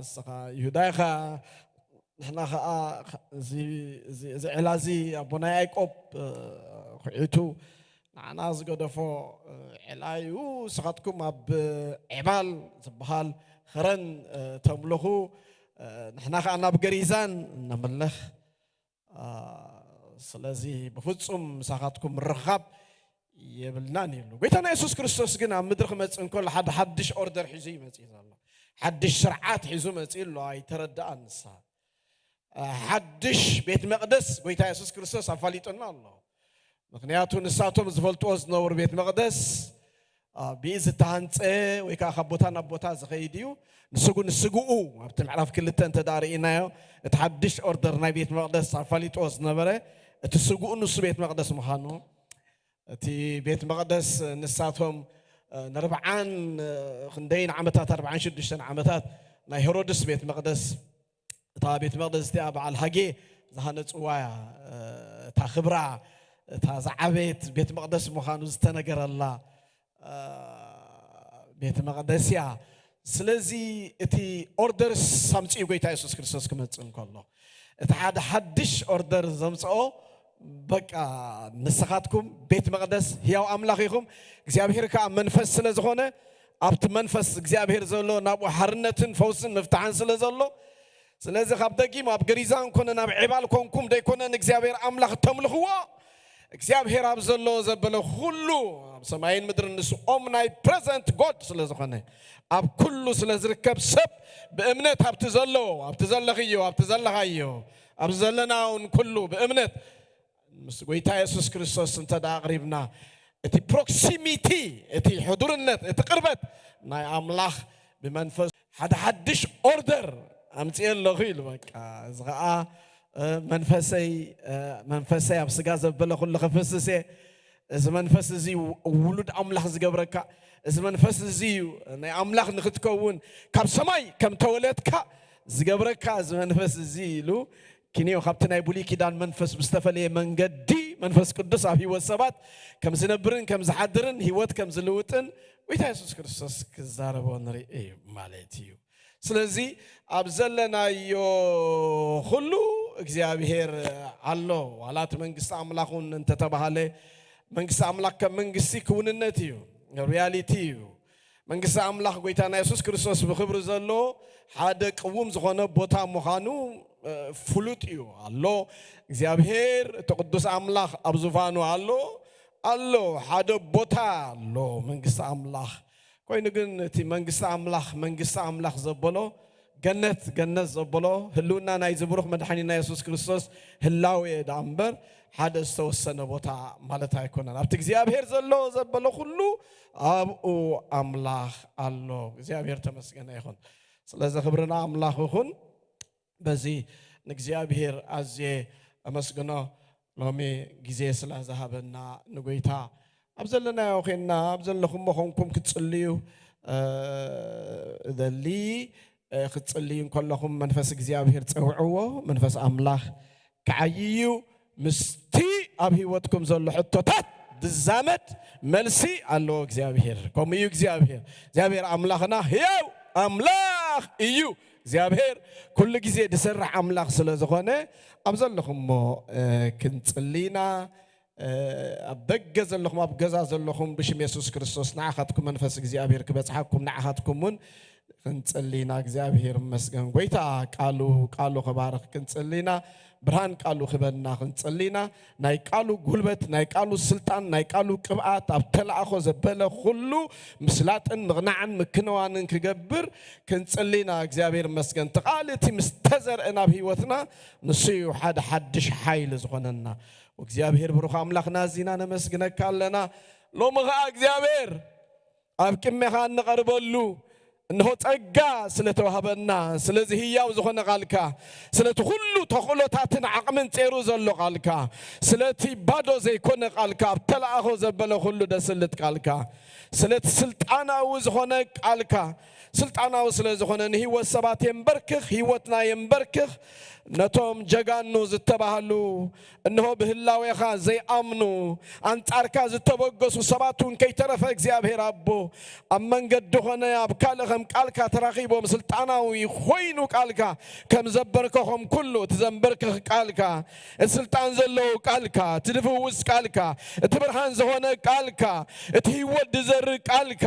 እስኻ ይሁዳ ኢኻ፣ ንሕና ኸኣ እዚ፣ እዚ፣ እዚ ዒላ እዚ ኣቦና ያዕቆብ፣ እ፣ ኩዒቱ ንዓና ዝገደፎ፣ እ፣ ዒላ እዩ። ንስኻትኩም ኣብ ዔባል ዝበሃል ኸረን፣ እ፣ ተምልኹ፣ እ፣ ንሕና ኸኣ ናብ ገሪዛን ነምልኽ። እ፣ ስለዚ ብፍጹም ምሳኻትኩም ምርኻብ የብልናን ኢሉ። ጎይታና የሱስ ክርስቶስ ግን ኣብ ምድሪ ክመጽእ እንከሎ ሓደ ሓድሽ ኦርደር ሒዙ እዩ መጺኡ ዘሎ። ሓድሽ ስርዓት ሒዙ መጺኡ ኣሎ። ኣይተረድኣን ንሳ። ሓድሽ ቤት መቕደስ ጎይታ የሱስ ክርስቶስ ኣፋሊጡና ኣሎ። ምኽንያቱ ንሳቶም ዝፈልጥዎ ዝነበሩ ቤት መቕደስ ብኢድ ዝተሃንፀ ወይ ከዓ ካብ ቦታ ናብ ቦታ ዝኸይድ እዩ። ንስጉ ንስግኡ ኣብቲ ምዕራፍ ክልተ እንተ ርእናዮ፣ እቲ ሓድሽ ኦርደር ናይ ቤት መቕደስ ኣፋሊጥዎ ዝነበረ እቲ ስግኡ ንሱ ቤት መቕደስ ምዃኑ፣ እቲ ቤት መቕደስ ንሳቶም ንርብዓን ክንደይን ዓመታት፣ ኣርብዓን ሽዱሽተን ዓመታት ናይ ሄሮድስ ቤት መቕደስ፣ እታ ቤት መቕደስ እቲኣ በዓል ሃጌ ዝሃነፅዋ እያ። እታ ክብራ፣ እታ ዝዓበየት ቤት መቕደስ ምዃኑ ዝተነገረላ ቤት መቕደስ እያ። ስለዚ እቲ ኦርደርስ ኣምፅኡ ጎይታ የሱስ ክርስቶስ ክመፅእ እንከሎ፣ እቲ ሓደ ሓድሽ ኦርደር ዘምፅኦ፣ በቃ ንስኻትኩም ቤት መቕደስ ህያው ኣምላኽ ኢኹም፣ እግዚኣብሔር ከዓ መንፈስ ስለ ዝኾነ፣ ኣብቲ መንፈስ እግዚኣብሔር ዘሎ ናብኡ ሓርነትን ፈውስን ምፍታሕን ስለ ዘሎ፣ ስለዚ ካብ ደጊም ኣብ ገሪዛን ኮነ ናብ ዒባል ኮንኩም ደይኮነ ንእግዚኣብሔር ኣምላኽ ተምልኽዎ፣ እግዚኣብሔር ኣብ ዘሎ ዘበለ ኩሉ ኣብ ሰማይን ምድርን ንሱ ኦምናይ ፕረዘንት ጎድ ስለ ዝኾነ፣ ኣብ ኩሉ ስለ ዝርከብ ሰብ ብእምነት ኣብቲ ዘለዎ፣ ኣብቲ ዘለኽዮ፣ ኣብቲ ዘለኻዮ፣ ኣብዚ ዘለና እውን ኩሉ ብእምነት ምስ ጎይታ የሱስ ክርስቶስ እንተ ደኣ ኣቕሪብና፣ እቲ ፕሮክሲሚቲ፣ እቲ ሕዱርነት፣ እቲ ቅርበት ናይ ኣምላኽ ብመንፈስ ሓደ ሓድሽ ኦርደር ኣምፅኤ ኣለኹ ኢሉ። በቃ እዚ ኸዓ መንፈሰይ መንፈሰይ ኣብ ስጋ ዘበለ ኩሉ ክፍስስ እየ። እዚ መንፈስ እዚ ውሉድ ኣምላኽ ዝገብረካ፣ እዚ መንፈስ እዚ እዩ ናይ ኣምላኽ ንክትከውን ካብ ሰማይ ከም ተወለድካ ዝገብረካ። እዚ መንፈስ እዚ ኢሉ ኪንዮ ካብቲ ናይ ብሉይ ኪዳን መንፈስ ብዝተፈለየ መንገዲ መንፈስ ቅዱስ ኣብ ህይወት ሰባት ከም ዝነብርን ከም ዝሓድርን ህይወት ከም ዝልውጥን ጎይታ የሱስ ክርስቶስ ክዛረቦ ንርኢ እዩ ማለት እዩ። ስለዚ ኣብ ዘለናዮ ኩሉ እግዚኣብሔር ኣሎ። ዋላ እቲ መንግስቲ ኣምላኽ እውን እንተተባሃለ መንግስቲ ኣምላኽ ከም መንግስቲ ክውንነት እዩ፣ ሪያሊቲ እዩ። መንግስቲ ኣምላኽ ጎይታና የሱስ ክርስቶስ ብክብሪ ዘሎ ሓደ ቅውም ዝኾነ ቦታ ምዃኑ ፍሉጥ እዩ ኣሎ። እግዚኣብሔር እቲ ቅዱስ ኣምላኽ ኣብ ዙፋኑ ኣሎ ኣሎ ሓደ ቦታ ኣሎ መንግስቲ ኣምላኽ። ኮይኑ ግን እቲ መንግስቲ ኣምላኽ መንግስቲ ኣምላኽ ዘበሎ ገነት ገነት ዘበሎ ህልውና ናይዚ ብሩኽ መድሓኒና የሱስ ክርስቶስ ህላዌ ደኣ እምበር ሓደ ዝተወሰነ ቦታ ማለት ኣይኮነን። ኣብቲ እግዚኣብሔር ዘሎ ዘበሎ ኩሉ ኣብኡ ኣምላኽ ኣሎ። እግዚኣብሔር ተመስገነ ይኹን። ስለዚ ክብርና ኣምላኽ ይኹን። በዚ ንእግዚኣብሔር ኣዝየ ኣመስግኖ። ሎሚ ግዜ ስለ ዝሃበና ንጎይታ ኣብ ዘለናዮ ኮይንና ኣብ ዘለኹሞ ኾንኩም ክትጽልዩ እደሊ። ክትጽልዩ እንከለኹም መንፈስ እግዚኣብሔር ጸውዕዎ። መንፈስ ኣምላኽ ክዓይዩ ምስቲ ኣብ ህይወትኩም ዘሎ ሕቶታት ድዛመድ መልሲ ኣለዎ እግዚኣብሔር። ከምኡ እዩ እግዚኣብሔር። እግዚኣብሔር ኣምላኽና ህያው ኣምላኽ እዩ። እግዚኣብሔር ኩሉ ግዜ ድሰርሕ ኣምላኽ ስለ ዝኾነ ኣብ ዘለኹሞ ክንጽሊ ኢና። ኣብ ደገ ዘለኹም ኣብ ገዛ ዘለኹም ብሽም የሱስ ክርስቶስ ንዓኻትኩም መንፈስ እግዚኣብሔር ክበጽሓኩም ንዓኻትኩም እውን ክንጽሊ ኢና። እግዚኣብሔር ይመስገን። ጎይታ ቃሉ ቃሉ ክባርኽ ክንጽሊ ኢና። ብርሃን ቃሉ ክበና ክንጽሊ ኢና። ናይ ቃሉ ጉልበት ናይ ቃሉ ስልጣን ናይ ቃሉ ቅብኣት ኣብ ተላእኾ ዘበለ ኩሉ ምስላጥን ምቕናዕን ምክንዋንን ክገብር ክንጽሊ ኢና። እግዚኣብሔር ይመስገን። እቲ ቃል እቲ ምስ ተዘርአ ናብ ህይወትና ንሱ እዩ ሓደ ሓድሽ ሓይሊ ዝኾነና። እግዚኣብሔር ብሩኽ ኣምላኽና ኣዚና ነመስግነካ ኣለና። ሎሚ ኸዓ እግዚኣብሔር ኣብ ቅድሜኻ እንቐርበሉ እንሆ ጸጋ ስለ ተዋህበና ስለዚ ህያው ዝኾነ ቃልካ ስለቲ ኩሉ ተኽእሎታትን ዓቕምን ጼሩ ዘሎ ቃልካ ስለቲ ባዶ ዘይኮነ ቃልካ ኣብ ተላእኾ ዘበለ ኩሉ ደስልጥ ቃልካ ስለቲ ስልጣናዊ ዝኾነ ቃልካ ስልጣናዊ ስለ ዝኾነ ንህይወት ሰባት የንበርክኽ ህይወትና የንበርክኽ ነቶም ጀጋኑ ዝተባህሉ እንሆ ብህላዌኻ ዘይኣምኑ ኣንጻርካ ዝተበገሱ ሰባት እውን ከይተረፈ እግዚኣብሔር ኣቦ ኣብ መንገዲ ኾነ ኣብ ካልእ ከም ቃልካ ተራኺቦም ስልጣናዊ ኾይኑ ቃልካ ከም ዘበርከኾም ኩሉ እቲ ዘንበርክኽ ቃልካ እቲ ስልጣን ዘለዎ ቃልካ እቲ ድፍውስ ቃልካ እቲ ብርሃን ዝኾነ ቃልካ እቲ ህይወት ዝዘርእ ቃልካ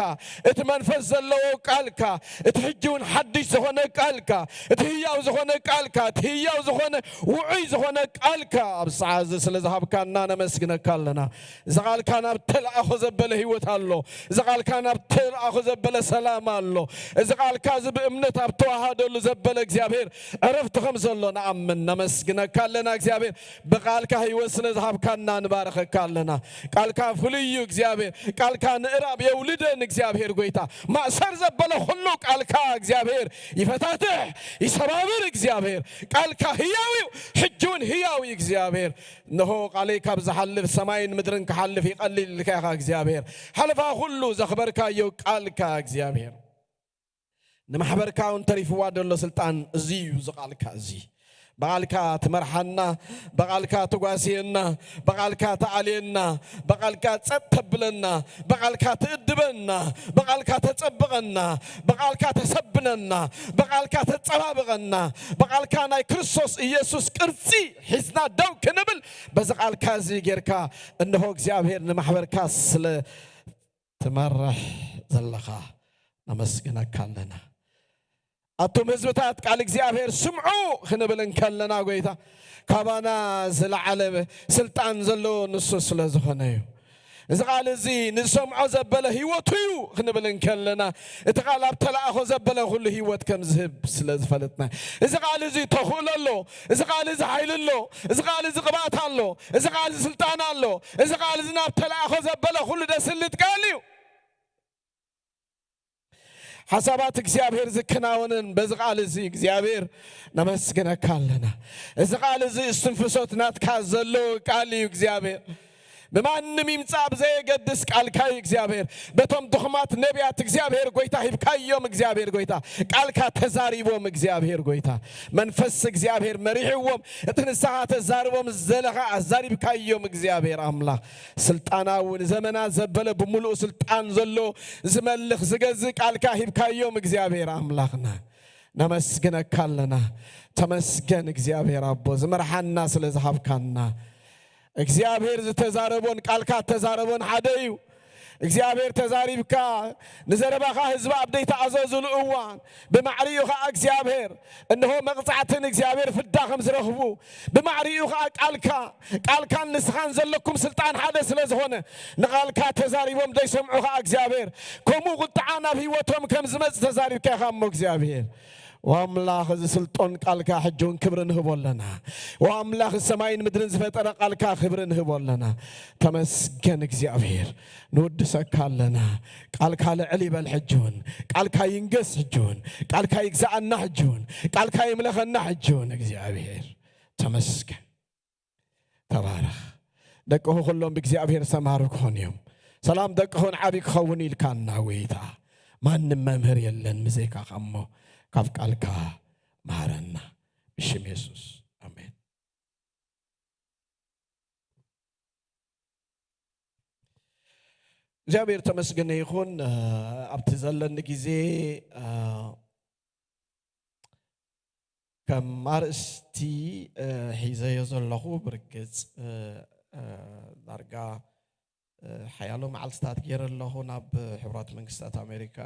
እቲ መንፈስ ዘለዎ ቃልካ እቲ ሕጂ እውን ሓድሽ ዝኾነ ቃልካ እቲ ህያው ዝኾነ ቃልካ እቲ ሕያው ዝኾነ ውዑይ ዝኾነ ቃልካ ኣብ ሰዓት እዚ ስለ ዝሃብካና ነመስግነካ ኣለና። እዚ ቃልካ ናብ ተለኣኾ ዘበለ ህይወት ኣሎ። እዚ ቃልካ ናብ ተለኣኾ ዘበለ ሰላም ኣሎ። እዚ ቃልካ እዚ ብእምነት ኣብ ተዋሃደሉ ዘበለ እግዚኣብሔር ዕረፍቲ ከም ዘሎ ንኣምን። ነመስግነካ ኣለና እግዚኣብሔር። ብቃልካ ህይወት ስለ ዝሃብካና ንባረኸካ ኣለና። ቃልካ ፍሉይ እዩ እግዚኣብሔር። ቃልካ ንእራብ የውልደን እግዚኣብሔር ጎይታ። ማእሰር ዘበለ ኩሉ ቃልካ እግዚኣብሔር ይፈታትሕ፣ ይሰባብር እግዚኣብሔር። ቃልካ ህያው እዩ፣ ሕጂ እውን ህያው እዩ እግዚኣብሔር። እነሆ ቃለይ ካብ ዝሓልፍ ሰማይን ምድርን ክሓልፍ ይቐልል ኢልካ ኢኻ እግዚኣብሔር። ሓለፋ ኩሉ ዘኽበርካዮ ቃልካ እግዚኣብሔር። ንማሕበርካ እውን ተሪፍዋ ዘሎ ስልጣን እዚ እዩ፣ እዚ ቃልካ እዚ። ብቓልካ ትመርሓና፣ ብቓልካ ትጓስየና፣ ብቓልካ ትኣልየና፣ ብቓልካ ጸጥ ተብለና፣ ብቓልካ ትእድበና፣ ብቓልካ ተጸብቐና፣ ብቓልካ ተሰብነና፣ ብቓልካ ተጸባብቐና፣ ብቓልካ ናይ ክርስቶስ ኢየሱስ ቅርጺ ሒዝና ደው ክንብል በዚ ቃልካ እዚ ጌርካ እንሆ እግዚኣብሔር ንማሕበርካ ስለ ትመርሕ ዘለኻ ነመስግነካ ኣለና። ኣቱም ህዝብታት ቃል እግዚኣብሔር ስምዑ ክንብል እንከለና ጎይታ ካባና ዝለዓለ ስልጣን ዘለዎ ንሱ ስለ ዝኾነ እዩ። እዚ ቃል እዚ ንሰምዖ ዘበለ ህይወቱ እዩ ክንብል እንከለና እቲ ቃል ኣብ ተለኣኾ ዘበለ ኩሉ ህይወት ከም ዝህብ ስለ ዝፈለጥና እዚ ቃል እዚ ተኽእሎ ኣሎ። እዚ ቃል እዚ ሓይሊ ኣሎ። እዚ ቃል እዚ ቅብኣት ኣሎ። እዚ ቃል እዚ ስልጣን ኣሎ። እዚ ቃል እዚ ናብ ተለኣኾ ዘበለ ኩሉ ደስልጥ ቃል እዩ። ሓሳባት እግዚኣብሔር ዝከናወንን በዚ ቃል እዚ እግዚኣብሔር ነመስግነካ ኣለና። እዚ ቃል እዚ እስትንፍሶት ናትካ ዘሎ ቃል እዩ እግዚኣብሔር። ብማንም ይምጻእ ብዘየገድስ ቃልካ እዩ እግዚኣብሔር። በቶም ድኹማት ነቢያት እግዚኣብሔር ጎይታ ሂብካዮም እግዚኣብሔር ጎይታ። ቃልካ ተዛሪቦም እግዚኣብሔር ጎይታ። መንፈስ እግዚኣብሔር መሪሕዎም እቲ ንስኻ ተዛርቦም ዘለኻ ኣዛሪብካዮም እግዚኣብሔር ኣምላኽ። ስልጣናዊ ንዘመናት ዘበለ ብምሉኡ ስልጣን ዘሎ ዝመልኽ ዝገዝእ ቃልካ ሂብካዮም እግዚኣብሔር ኣምላኽና። ነመስግነካ ኣለና። ተመስገን እግዚኣብሔር ኣቦ ዝመርሓና ስለ ዝሃብካና። እግዚኣብሔር ዝተዛረቦን ቃልካ እተዛረቦን ሓደ እዩ። እግዚኣብሔር ተዛሪብካ ንዘረባኻ ህዝቢ ኣብ ደይተኣዘዙሉ እዋን ብማዕሪኡ ኸዓ እግዚኣብሔር እንሆ መቕጻዕትን እግዚኣብሔር ፍዳ ከም ዝረኽቡ ብማዕሪኡ ኸዓ ቃልካ ቃልካን ንስኻን ዘለኩም ስልጣን ሓደ ስለ ዝኾነ ንቓልካ ተዛሪቦም ዘይሰምዑ ኸዓ እግዚኣብሔር ከምኡ ቁጥዓ ናብ ህይወቶም ከም ዝመጽእ ተዛሪብካ ኢኻ እሞ እግዚኣብሔር ወኣምላኽ እዚ ስልጦን ቃልካ ሕጂ እውን ክብሪ ንህቦ ኣለና። ወኣምላኽ ሰማይን ምድርን ዝፈጠረ ቃልካ ክብሪ ንህቦ ኣለና። ተመስገን እግዚኣብሔር ንውድሰካ ኣለና። ቃልካ ልዕል ይበል ሕጂ እውን ቃልካ ይንገስ ሕጂ እውን ቃልካ ይግዛኣና ሕጂ እውን ቃልካ ይምለኸና ሕጂ እውን እግዚኣብሔር ተመስገን። ተባረኽ። ደቅኹ ኩሎም ብእግዚኣብሔር ሰማር ክኾኑ እዮም። ሰላም ደቅኹን ዓቢ ክኸውን ኢልካና ጎይታ። ማንም መምህር የለን ምዘይካኻ እሞ ካብ ቃልካ መሃረና። ብሽም የሱስ ኣሜን። እግዚኣብሔር ተመስገነ ይኹን። ኣብቲ ዘለኒ ግዜ ከም ኣርእስቲ ሒዘዮ ዘለኹ ብርግጽ ዳርጋ ሓያሎ መዓልትታት ገይረ ኣለኹ ናብ ሕቡራት መንግስታት ኣሜሪካ።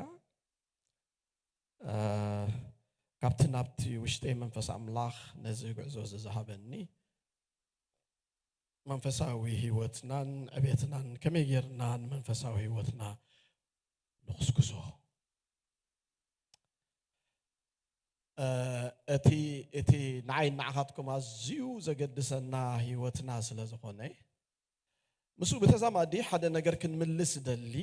ካብቲ ናብቲ ውሽጠይ መንፈስ ኣምላኽ ነዚ ጉዕዞ እዚ ዝሃበኒ መንፈሳዊ ህይወትናን ዕቤትናን ከመይ ጌርና ንመንፈሳዊ ህይወትና ንኹስኩሶ። እቲ እቲ ንዓይ ንዓኻትኩም ኣዝዩ ዘገድሰና ህይወትና ስለ ዝኾነ ምስኡ ብተዛማዲ ሓደ ነገር ክንምልስ ደሊ።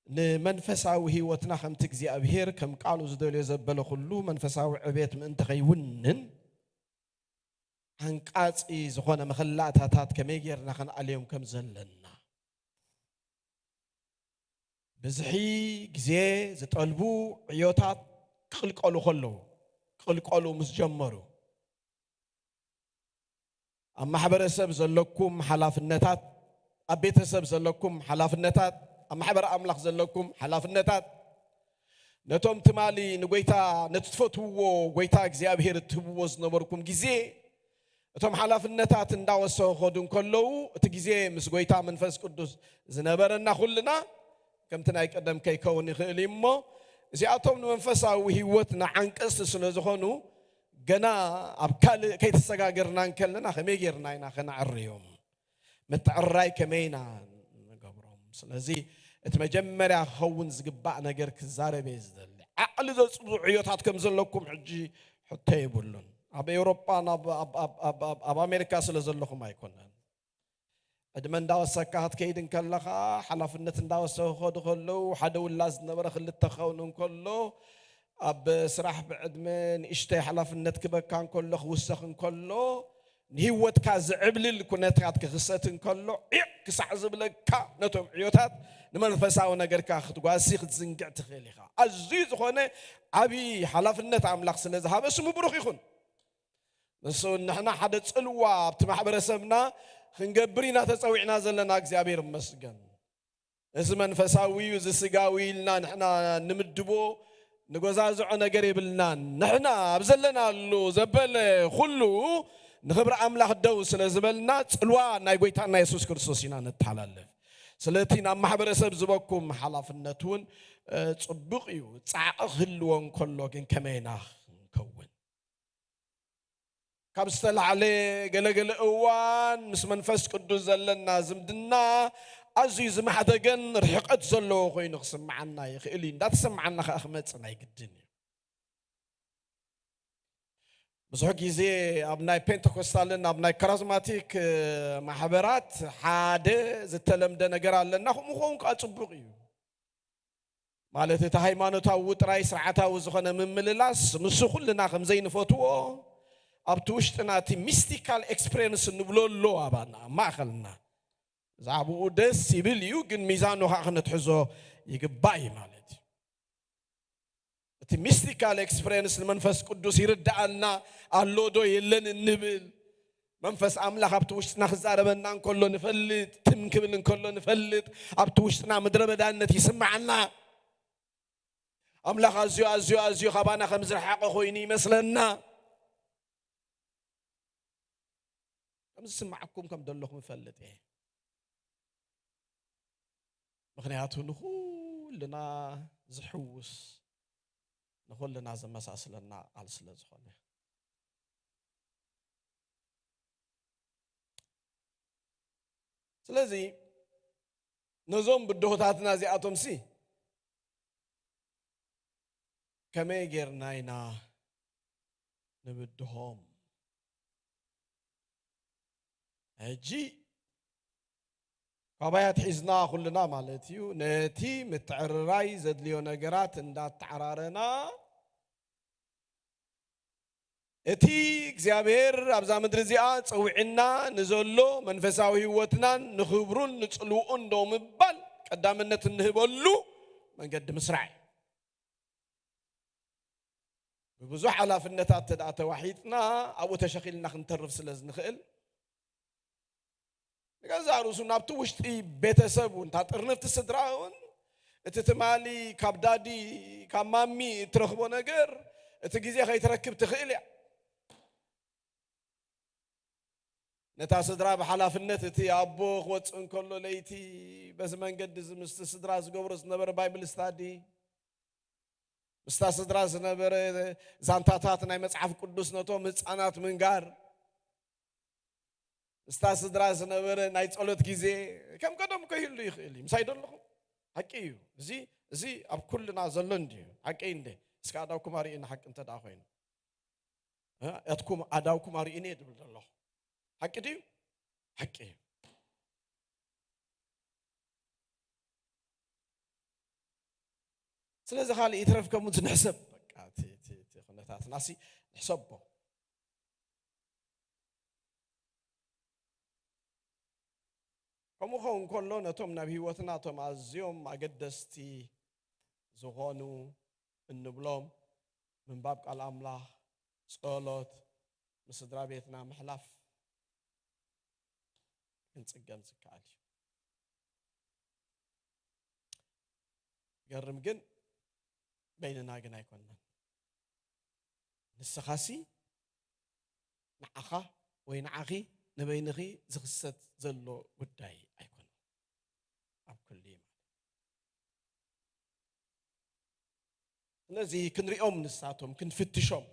ንመንፈሳዊ ህይወትና ከምቲ እግዚኣብሔር ከም ቃሉ ዝደልዮ ዘበለ ኩሉ መንፈሳዊ ዕቤት ምእንቲ ከይውንን ሓንቃጺ ዝኾነ መኸላእታታት ከመይ ጌርና ክንኣልዮም ከም ዘለና። ብዝሒ ግዜ ዝጠልቡ ዕዮታት ክቕልቀሉ ከለዉ ክቕልቀሉ ምስ ጀመሩ ኣብ ማሕበረሰብ ዘለኩም ሓላፍነታት ኣብ ቤተሰብ ዘለኩም ሓላፍነታት ኣብ ማሕበር ኣምላኽ ዘለኩም ሓላፍነታት ነቶም ትማሊ ንጎይታ ነቲ ትፈትውዎ ጎይታ እግዚኣብሔር እትህብዎ ዝነበርኩም ግዜ እቶም ሓላፍነታት እንዳወሰኹ ኸዱ እንከለዉ እቲ ግዜ ምስ ጎይታ መንፈስ ቅዱስ ዝነበረና ኩልና ከምቲ ናይ ቀደም ከይከውን ይኽእል እዩ እሞ እዚኣቶም ንመንፈሳዊ ህይወትና ዓንቀስቲ ስለ ዝኾኑ ገና ኣብ ካልእ ከይተሰጋገርና እንከለና ከመይ ጌርና ኢና ከነዕርዮም? ምትዕርራይ ከመይ ኢና ንገብሮም? ስለዚ እቲ መጀመርያ ክኸውን ዝግባእ ነገር ክዛረብ እየ ዝደሊ። ዓቕሊ ዘጽብዑ ዕዮታት ከም ዘለኩም ሕጂ ሕቶ የብሉን። ኣብ ኤውሮጳን ኣብ፣ ኣብ፣ ኣብ፣ ኣብ፣ ኣብ፣ ኣብ ኣሜሪካ ስለ ዘለኹም ኣይኮነን። ዕድመ እንዳወሰካ ክትከይድ እንከለኻ፣ ሓላፍነት እንዳወሰኹ ክኸዱ ከለዉ፣ ሓደ ውላድ ዝነበረ ክልተ ክኸውን እንከሎ፣ ኣብ ስራሕ ብዕድመ ንእሽተይ ሓላፍነት ክበካ እንከሎ፣ ክውሰኽ እንከሎ፣ ንህይወትካ ዝዕብልል ኩነታት ክኽሰት እንከሎ፣ ዒቕ ክሳዕ ዝብለካ ነቶም ዕዮታት ንመንፈሳዊ ነገርካ ክትጓሲ ክትዝንግዕ ትኽእል ኢኻ። ኣዝዩ ዝኾነ ዓብዪ ሓላፍነት ኣምላኽ ስለ ዝሃበ ስሙ ብሩኽ ይኹን። ንሱ ንሕና ሓደ ጽልዋ ኣብቲ ማሕበረሰብና ክንገብር ኢና ተጸዊዕና ዘለና። እግዚኣብሔር ይመስገን። እዚ መንፈሳዊ እዩ፣ እዚ ስጋዊ ኢልና ንሕና ንምድቦ ንጎዛዝዖ ነገር የብልናን። ንሕና ኣብ ዘለናሉ ዘበለ ኩሉ ንኽብሪ ኣምላኽ ደው ስለ ዝበልና ጽልዋ ናይ ጎይታና የሱስ ክርስቶስ ኢና ነተሓላልፍ። ስለቲ ናብ ማሕበረሰብ ዝበኩም ሓላፍነት እውን፣ እ፣ ጽቡቕ እዩ። ጻዕቒ ክህልዎ እንከሎ ግን ከመይ ኢና ክንከውን? ካብ ዝተላዕለ ገለገለ እዋን ምስ መንፈስ ቅዱስ ዘለና ዝምድና ኣዝዩ ዝማሕደገን ርሕቀት ዘለዎ ኮይኑ ክስምዓና ይኽእል እዩ። እንዳተሰምዓና ከኣ ክመጽእ ናይ ግድን እዩ። ብዙሕ ግዜ ኣብ ናይ ፔንተኮስታልን ኣብ ናይ ካራዝማቲክ፣ እ፣ ማሕበራት ሓደ ዝተለምደ ነገር ኣለና። ከምኡ ክኸውን ከኣ ጽቡቕ እዩ። ማለት እቲ ሃይማኖታዊ ጥራይ ስርዓታዊ ዝኾነ ምምልላስ ምስ ኩልና ከም ዘይንፈትዎ ኣብቲ ውሽጥና እቲ ሚስቲካል ኤክስፔሪየንስ እንብሎ ኣሎ ኣባና ኣብ ማእኸልና። ብዛዕባኡ ደስ ይብል እዩ፣ ግን ሚዛኑ ከዓ ክነትሕዞ ይግባእ እዩ ማለት እዩ። እቲ ሚስቲካል ኤክስፔሪየንስ ንመንፈስ ቅዱስ ይርድኣና ኣሎ ዶ የለን እንብል። መንፈስ ኣምላኽ ኣብቲ ውሽጥና ክዛረበና እንከሎ ንፈልጥ፣ ትም ክብል እንከሎ ንፈልጥ፣ ኣብቲ ውሽጥና ምድረ በዳነት ይስምዓና። ኣምላኽ ኣዝዩ፣ ኣዝዩ፣ ኣዝዩ ካባና ከም ዝረሓቐ ኮይኑ ይመስለና። ከም ዝስምዓኩም ከም ዘለኹም እፈልጥ እየ። ምኽንያቱ ንኹልና ዝሕውስ፣ ንኹልና ዘመሳስለና ቃል ስለ ዝኾነ። ስለዚ ነዞም ብድሆታትና እዚኣቶምሲ ከመይ ጌርና ኢና ንብድሆም? ሕጂ ካባይ ኣትሒዝና ኩልና ማለት እዩ፣ ነቲ ምትዕርራይ ዘድልዮ ነገራት እንዳተዓራረና፣ እቲ እግዚኣብሔር ኣብዛ ምድሪ እዚኣ ጸዊዕና ንዘሎ መንፈሳዊ ህይወትናን ንኽብሩን ንጽልውኡን ዶ ምባል ቀዳምነት እንህበሉ መንገዲ ምስራዕ እዩ። ብብዙሕ ሓላፍነታት እንተ ደኣ ተዋሒጥና፣ ኣብኡ ተሸኺልና ክንተርፍ ስለ ዝንኽእል፣ ንገዛእ ርእሱ ናብቲ ውሽጢ ቤተሰብ እውን፣ እታ ጥርንፍቲ ስድራ እውን፣ እቲ ትማሊ ካብ ዳዲ፣ ካብ ማሚ እትረኽቦ ነገር፣ እቲ ግዜ ከይትረክብ ትኽእል እያ። ነታ ስድራ ብሓላፍነት፣ እቲ ኣቦ ክወጽእ እንከሎ ለይቲ፣ በዚ መንገዲ እዚ ምስቲ ስድራ ዝገብሮ ዝነበረ ባይብል ስታዲ፣ ምስታ ስድራ ዝነበረ ዛንታታት ናይ መጽሓፍ ቅዱስ ነቶም ህጻናት ምንጋር፣ ምስታ ስድራ ዝነበረ ናይ ጸሎት ግዜ፣ ከም ቀደም ከይህሉ ይኽእል እዩ። ምሳይ ደለኹም? ሓቂ እዩ። እዚ፣ እዚ ኣብ ኩልና ዘሎ እንድዩ። ሓቂ እንደ እስከ ኣዳውኩም ኣርእዩኒ፣ ሓቂ እንተ ደኣ ኮይኑ። እ፣ ኣትኩም ኣዳውኩም ኣርእዩኒ እየ ዝብል ዘለኹ። ሓቂ ድዩ? ሓቂ እዩ። ስለዚ ካልእ ይትረፍ ከምኡ ንሕሰብ። በቃ እቲ፣ እቲ፣ እቲ ኩነታትናሲ ንሕሰቦ። ከምኡ ክኸውን ከሎ ነቶም ናብ ህይወትና እቶም ኣዝዮም ኣገደስቲ ዝኾኑ እንብሎም ምንባብ ቃል ኣምላኽ፣ ጸሎት፣ ምስ ስድራ ቤትና ምሕላፍ ክንጽገም ዝከኣል እዩ። ገርም ግን በይንና ግን ኣይኮንናን። ንስኻሲ ንዓኻ ወይ ንዓኺ ንበይንኺ ዝኽሰት ዘሎ ጉዳይ ኣይኮነን። ኣብ ኩሉ እዩ ማለት። ስለዚ ክንሪኦም ንሳቶም፣ ክንፍትሾም፣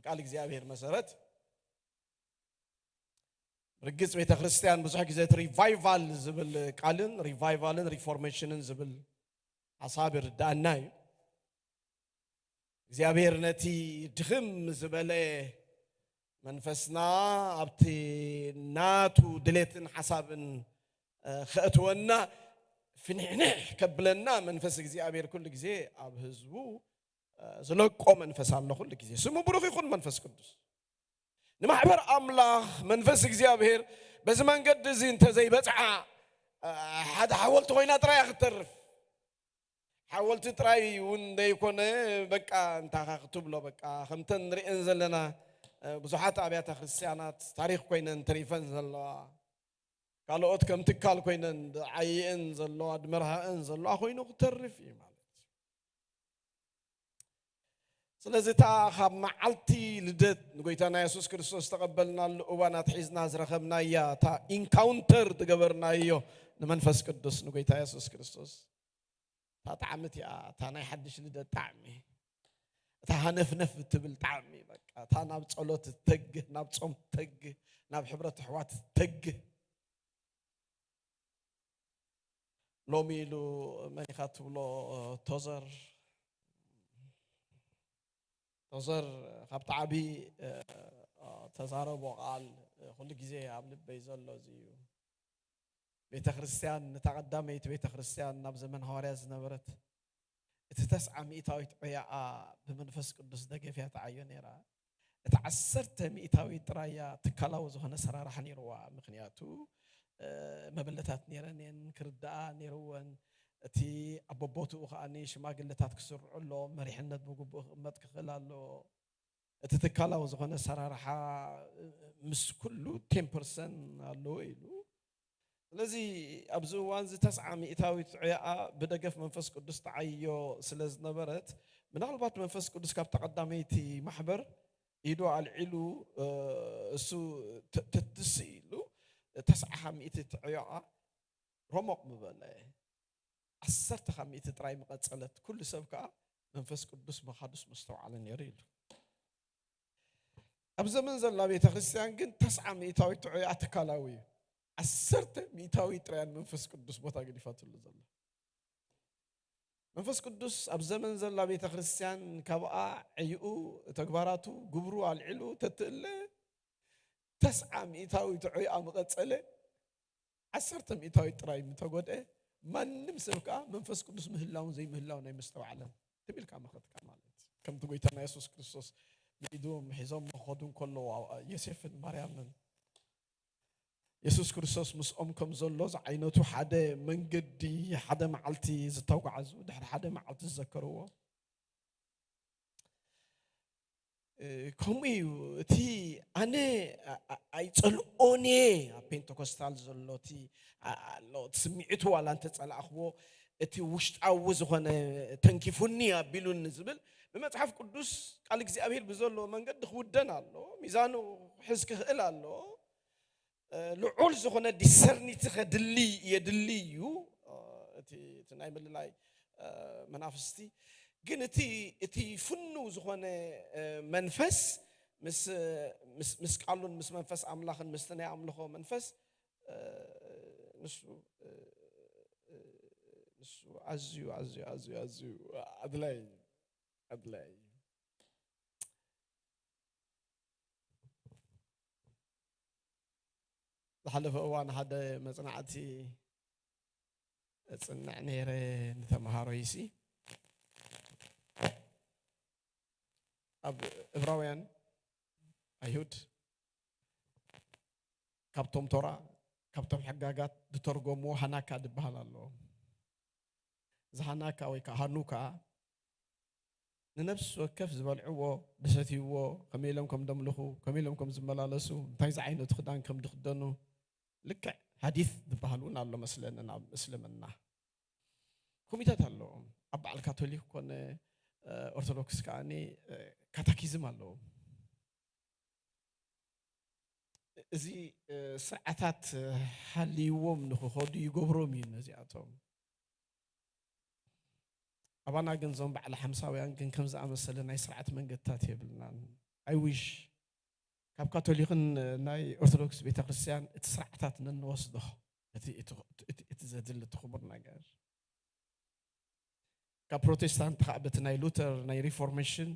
ቃል እግዚኣብሔር መሰረት ርግጽ ቤተ ክርስቲያን ብዙሕ ግዜ እቲ ሪቫይቫል ዝብል ቃልን ሪቫይቫልን ሪፎርሜሽንን ዝብል ሓሳብ ይርዳእና እዩ። እግዚኣብሔር ነቲ ድኽም ዝበለ መንፈስና ኣብቲ ናቱ ድሌትን ሓሳብን ከእትወና ፍንሕንሕ ከብለና መንፈስ እግዚኣብሔር ኩሉ ግዜ ኣብ ህዝቡ ዝለቆ መንፈስ ኣሎ። ኩሉ ግዜ ስሙ ብሩኽ ይኹን። መንፈስ ቅዱስ ንማሕበር ኣምላኽ መንፈስ እግዚኣብሔር በዚ መንገዲ እዚ እንተዘይበጽዓ ሓደ ሓወልቲ ኮይና ጥራይ ክትተርፍ። ሓወልቲ ጥራይ እውን ዘይኮነ በቃ እንታኻ ክትብሎ በቃ ከምተን ንሪእን ዘለና ብዙሓት ኣብያተ ክርስቲያናት ታሪኽ ኮይነን ተሪፈን ዘለዋ ካልኦት ከም ትካል ኮይነን ዝዓይእን ዘለዋ ድመርሃእን ዘለዋ ኮይኑ ክተርፍ እዩ ማለት እዩ። ስለዚ እታ ካብ መዓልቲ ልደት ንጎይታና የሱስ ክርስቶስ ዝተቐበልናሉ እዋን ኣትሒዝና ዝረኸብናያ እታ ኢንካውንተር ዝገበርናዮ ንመንፈስ ቅዱስ ንጎይታ የሱስ ክርስቶስ እታ ጣዕሚ እቲኣ እታ ናይ ሓድሽ ልደት ጣዕሚ እታ ሃነፍነፍ እትብል ጣዕሚ በቃ እታ ናብ ጸሎት እተግህ ናብ ጾም እተግህ ናብ ሕብረት ኣሕዋት እተግህ ሎሚ ኢሉ መን ኢኻ ትብሎ ቶዘር ቶዘር ካብቲ ዓቢ ተዛረቦ ቃል ኩሉ ግዜ ኣብ ልበይ ዘሎ እዚ እዩ። ቤተ ክርስቲያን ነታ ቀዳመይቲ ቤተ ክርስቲያን ናብ ዘመን ሃዋርያ ዝነበረት እቲ ተስዓ ሚእታዊት ዕያኣ ብመንፈስ ቅዱስ ደገፍያ ተዓዮ ነይራ። እቲ ዓሰርተ ሚእታዊት ጥራያ ትካላዊ ዝኾነ ሰራራሕ ነይርዋ። ምክንያቱ መበለታት ነይረን እየን ክርዳኣ ነይርወን። እቲ ኣቦቦትኡ ከዓኒ ሽማግለታት ክስርዑ ኣለዎም። መሪሕነት ብግቡእ ክቕመጥ ክኽእል ኣለዎ። እቲ ትካላዊ ዝኾነ ኣሰራርሓ ምስ ኩሉ ቴን ፐርሰንት ኣለዎ ኢሉ። ስለዚ ኣብዚ እዋን እዚ ተስዓ ሚእታዊት ዕያኣ ብደገፍ መንፈስ ቅዱስ ተዓይዮ ስለ ዝነበረት ምናልባት መንፈስ ቅዱስ ካብታ ቀዳመይቲ ማሕበር ኢዱ ኣልዒሉ እሱ ተትስ ኢሉ ተስዓ ካብ ሚእቲ ዕያኣ ሮሞቕ ምበለ ዓሰርተ ካብ ሚእቲ ጥራይ ምቐጸለት ኩሉ ሰብ ከኣ መንፈስ ቅዱስ ምኻዱስ መስተውዓለ ነይሩ ኢሉ። ኣብ ዘመን ዘላ ቤተ ክርስቲያን ግን ተስዓ ሚእታዊት ዕያ ትካላዊ እዩ። ዓሰርተ ሚእታዊት ጥራይ መንፈስ ቅዱስ ቦታ ገዲፋትሉ ዘሎ። መንፈስ ቅዱስ ኣብ ዘመን ዘላ ቤተ ክርስቲያን ካብኣ ዕይኡ ተግባራቱ ግብሩ ኣልዒሉ ተትእለ ተስዓ ሚእታዊት ዕያ ምቐጸለ ዓሰርተ ሚእታዊት ጥራይ ምተጎድአ ማንም ሰብ ከኣ መንፈስ ቅዱስ ምህላውን ዘይምህላውን ኣይምስተውዓለን። ትም ኢልካ መኸትካ ማለት ከምቲ ጎይታና የሱስ ክርስቶስ ብኢዶም ሒዞም መኸዱ እንከለዉ ዮሴፍን ማርያምን የሱስ ክርስቶስ ምስኦም ከም ዘሎ ዝዓይነቱ ሓደ መንገዲ ሓደ መዓልቲ ዝተጓዓዙ ድሕሪ ሓደ መዓልቲ ዝዘከርዎ ከምኡ እዩ። እቲ ኣነ ኣይፀልኦን እየ ኣብ ፔንተኮስታል ዘሎ እቲ ኣሎ እቲ ስምዒቱ ዋላ እንተፀላእኽዎ እቲ ውሽጣዊ ዝኾነ ተንኪፉኒ ኣቢሉኒ ዝብል ብመፅሓፍ ቅዱስ ቃል እግዚኣብሔር ብዘለዎ መንገዲ ክውደን ኣሎ። ሚዛኑ ክሕዝ ክኽእል ኣሎ። ልዑል ዝኾነ ዲሰርኒቲ ከድሊ የድሊ እዩ። እቲ ናይ ምልላይ መናፍስቲ ግን እቲ እቲ ፍኑ ዝኾነ መንፈስ ምስ ቃሉን ምስ መንፈስ ኣምላኽን ምስቲ ናይ ኣምልኾ መንፈስ ንሱ ንሱ ኣዝዩ ኣዝዩ ኣዝዩ ኣዝዩ ኣድላይ ኣድላይ ዝሓለፈ እዋን ሓደ መፅናዕቲ እፅንዕ ነይረ ንተምሃሮይሲ ኣብ እብራውያን ኣይሁድ ካብቶም ቶራ ካብቶም ሕጋጋት ዝተርጎምዎ ሃናካ ዝበሃል ኣለዎ። እዚ ሃናካ ወይ ከዓ ሃኑካ ንነፍሲ ወከፍ ዝበልዕዎ ዝሰትይዎ ከመይ ኢሎም ከም ደምልኹ ከመይ ኢሎም ከም ዝመላለሱ እንታይ ዝዓይነቱ ክዳን ከም ዝክደኑ ልክዕ ሃዲት ዝበሃል እውን ኣሎ መስለንን ኣብ እስልምና ኮሚታት ኣለዎም ኣብ በዓል ካቶሊክ ኮነ ኦርቶዶክስ ከዓ ካታኪዝም ኣለዎም እዚ ስርዓታት ሃልይዎም ንክኸዱ ይገብሮም እዩ ነዚኣቶም ኣባና ግን እዞም በዓል ሓምሳውያን ግን ከም ዝኣመሰለ ናይ ስርዓት መንገድታት የብልናን I wish ካብ ካቶሊክን ናይ ኦርቶዶክስ ቤተክርስትያን እቲ ስርዓታት ነንወስዶ፣ እቲ፣ እቲ፣ እቲ፣ እቲ ዘድሊ፣ እቲ ክቡር ነገር። ካብ ፕሮቴስታንት ከዓ በቲ ናይ ሉተር ናይ ሪፎርሜሽን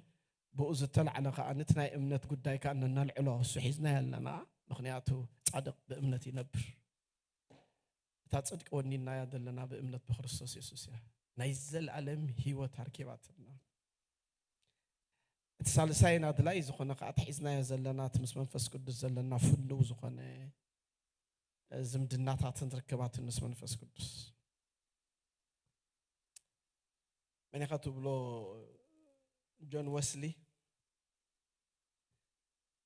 ብኡ ዝተላዕለ ከዓ ነቲ ናይ እምነት ጉዳይ ከዓ ነነልዕሎ፣ እሱ ሒዝና ያለና። ምክንያቱ ጻድቕ ብእምነት ይነብር። እታ ጽድቂ ወኒናያ ዘለና ብእምነት ብክርስቶስ የሱስ እያ። ናይ ዘለኣለም ህይወት ኣርኪባትና። እቲ ሳልሳይን ኣድላይ ዝኾነ ከዓ እቲ ሒዝናዮ ዘለና፣ እቲ ምስ መንፈስ ቅዱስ ዘለና ፍኑው ዝኾነ ዝምድናታትን ርክባትን ምስ መንፈስ ቅዱስ። መን ኢኻ ትብሎ? ጆን ወስሊ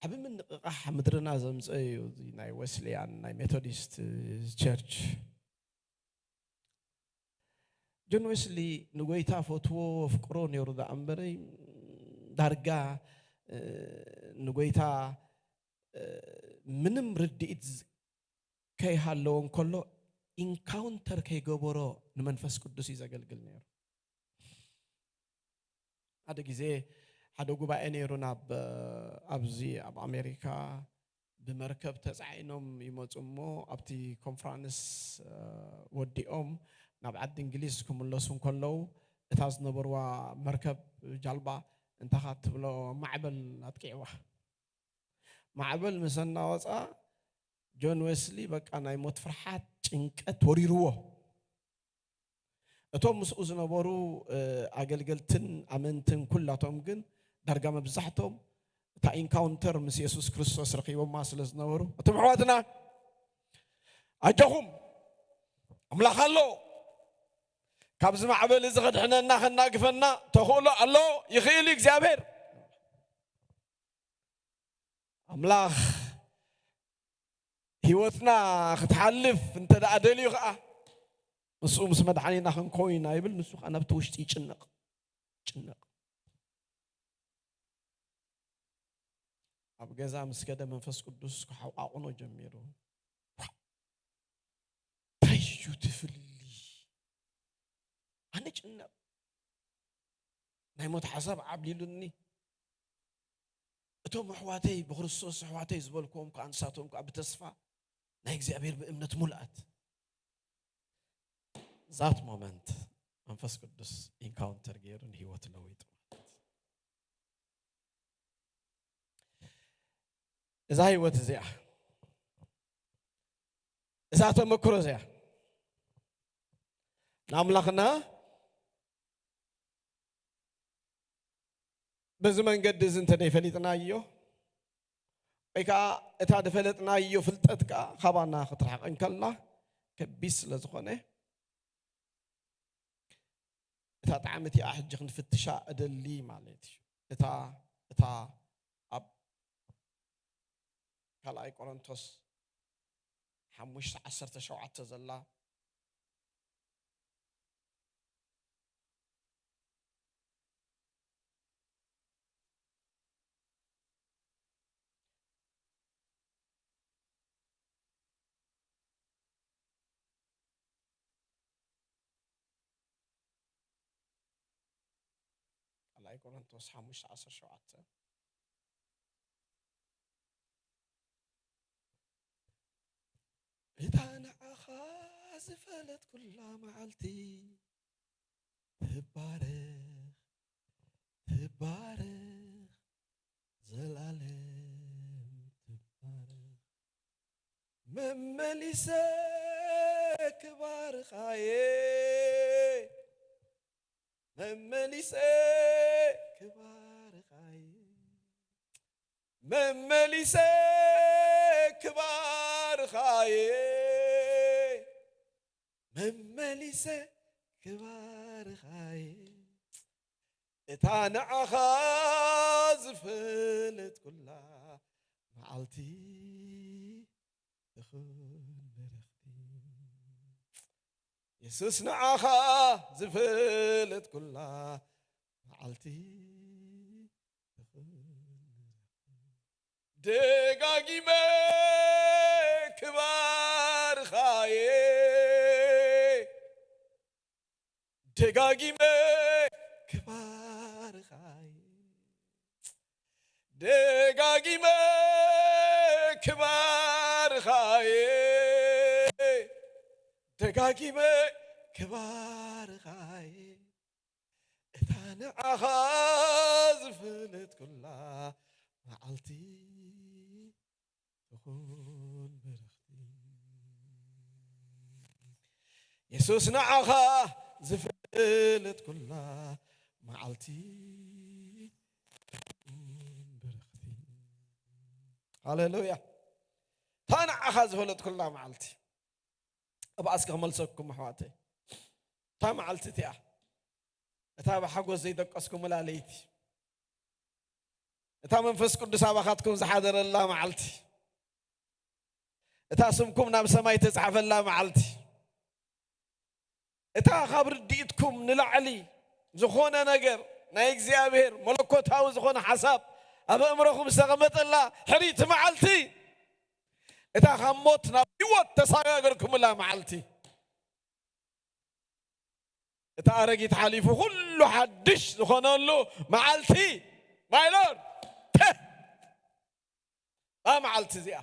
ዓቢ ምንቕቓሕ ምድርና ዘምጽኦ እዩ። እዚ ናይ ወስሊያን፣ ናይ ሜቶዲስት ቸርች። ጆን ወስሊ ንጎይታ ፈትዎ፣ ኣፍቅሮ ነይሩ ደኣ እምበረይ፣ ዳርጋ፣ እ፣ ንጎይታ፣ እ፣ ምንም ርድኢት ዝ-፣ ከይሃለዎ እንከሎ፣ ኢንካውንተር ከይገበሮ ንመንፈስ ቅዱስ እዩ ዘገልግል ነይሩ። ሓደ ግዜ ሓደ ጉባኤ ነይሩ፣ ናብ፣ ኣብዚ ኣብ ኣሜሪካ ብመርከብ ተጻዒኖም ይመጹ እሞ፣ ኣብቲ ኮንፍራንስ፣ እ፣ ወዲኦም ናብ ዓዲ እንግሊዝ ክምለሱ እንከለዉ፣ እታ ዝነበርዋ መርከብ፣ ጃልባ፣ እንታይ ትብሎ፣ ማዕበል ኣጥቂዕዋ። ማዕበል ምስ ኣናወጻ፣ ጆን ዌስሊ በቃ ናይ ሞት ፍርሓት፣ ጭንቀት ወሪርዎ። እቶም ምስኡ ዝነበሩ፣ እ፣ ኣገልገልትን ኣመንትን ኩላቶም ግን ዳርጋ መብዛሕቶም እታ ኢንካውንተር ምስ የሱስ ክርስቶስ ረኺቦማ ስለ ዝነበሩ፣ እቶም ኣሕዋትና፣ ኣጆኹም፣ ኣምላኽ ኣሎ፣ ካብዚ ማዕበል እዚ ከድሕነና ከናግፈና ተኽእሎ ኣሎ፣ ይኽእል እዩ እግዚኣብሔር። ኣምላኽ ህይወትና ክትሓልፍ እንተ ደኣ ደልዩ ኸዓ፣ ምስኡ ምስ መድሓኒና ክንከውን ኢና ይብል። ንሱ ኸዓ ናብቲ ውሽጢ ይጭነቕ፣ ይጭነቕ። ኣብ ገዛ ምስ ከደ መንፈስ ቅዱስ ክሓቋቑኖ ጀሚሩ። እንታይ እዩ ትፍሊ? ኣነ ጭነቕ። ናይ ሞት ሓሳብ ዓብሊሉኒ። እቶም ኣሕዋተይ ብክርስቶስ ኣሕዋተይ ዝበልክዎም ከኣ ንሳቶም ከኣ ብተስፋ ናይ እግዚኣብሔር ብእምነት ሙልኣት። ዛት ሞመንት መንፈስ ቅዱስ ኢንካውንተር ገይሩ ንህይወት ለዊጡ ማለት። እዛ ህይወት እዚኣ፣ እዛ ተመክሮ እዚኣ ንኣምላኽና በዚ መንገዲ እዚ እንተ ደይፈሊጥናዮ፣ ወይ ከኣ እታ ዝፈለጥናዮ ፍልጠት ከኣ ካባና ክትርሕቕ እንከላ ከቢድ ስለ ዝኾነ፣ እታ ጣዕሚ እቲኣ ሕጂ ክንፍትሻ እደሊ ማለት እዩ። እታ፣ እታ ኣብ ካልኣይ ቆሮንቶስ ሓሙሽተ ዓሰርተ ሸውዓተ ዘላ፣ ካልኣይ ቆሮንቶስ ሓሙሽተ ዓሰርተ ሸውዓተ። እታ ንዓኻ ዝፈለጥኩላ መዓልቲ ትባረኽ፣ ትባረኽ፣ ዘላለም ትባረኽ። መመሊሰ ክባርኻየ፣ መመሊሰ ክባርኻየ፣ መመሊሰ ክባርኻየ፣ መመሊሰ ክባርኻየ። እታ ንዓኻ ዝፈለጥኩላ መዓልቲ ትኹን በረኽቲ። የሱስ ንዓኻ ዝፈለጥኩላ መዓልቲ ትኹን በረኽቲ። ደጋጊመ ክባርኻየ፣ ደጋጊመ ክባርኻየ፣ ደጋጊመ ክባርኻየ፣ ደጋጊመ ክባርኻየ፣ እታ ንዓኻ ዝፈለጥኩላ መዓልቲ ትኹን ብርኽቲ። የሱስ ንዓኻ ዝፈለጥኩላ መዓልቲ ትኹን ብርኽቲ። ሃሌሉያ። እታ ንዓኻ ዝፈለጥኩላ መዓልቲ። ኣብኣ እስከ ክመልሰኩም ኣሕዋተይ። እታ መዓልቲ እቲኣ፣ እታ ብሓጎስ ዘይደቀስኩምላ ለይቲ፣ እታ መንፈስ ቅዱስ ኣባኻትኩም ዝሓደረላ መዓልቲ፣ እታ ስምኩም ናብ ሰማይ ተጻሕፈላ መዓልቲ፣ እታ ካብ ርድኢትኩም ንላዕሊ ዝኾነ ነገር፣ ናይ እግዚኣብሔር መለኮታዊ ዝኾነ ሓሳብ ኣብ ኣእምሮኹም ዝተቐመጠላ ሕሪቲ መዓልቲ፣ እታ ካብ ሞት ናብ ህይወት ተሰጋገርኩምላ መዓልቲ፣ እታ ኣረጊት ሓሊፉ ኩሉ ሓድሽ ዝኾነሉ መዓልቲ፣ my Lord፣ ተ-፣ እዛ መዓልቲ እዚኣ።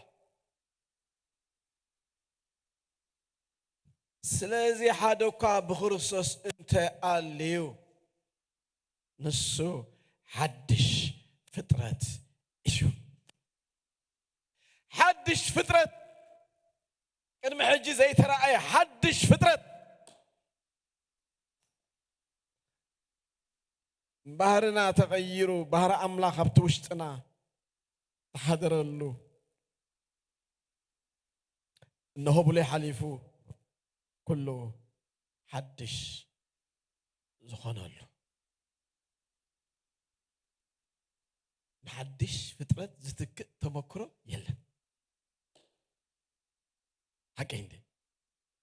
ስለዚ ሓደ እኳ ብክርስቶስ እንተ ኣልዩ፣ ንሱ ሓድሽ ፍጥረት እዩ። ሓድሽ ፍጥረት፣ ቅድሚ ሕጂ ዘይተረኣየ ሓድሽ ፍጥረት። ባህርና ተቐይሩ፣ ባህሪ ኣምላኽ ኣብቲ ውሽጥና ተሓደረሉ። እነሆ ብሉይ ሓሊፉ፣ ኩሉ ሓድሽ ዝኾነሉ። ንሓድሽ ፍጥረት ዝትክእ ተመክሮ የለን። ሓቀይ እንዴ?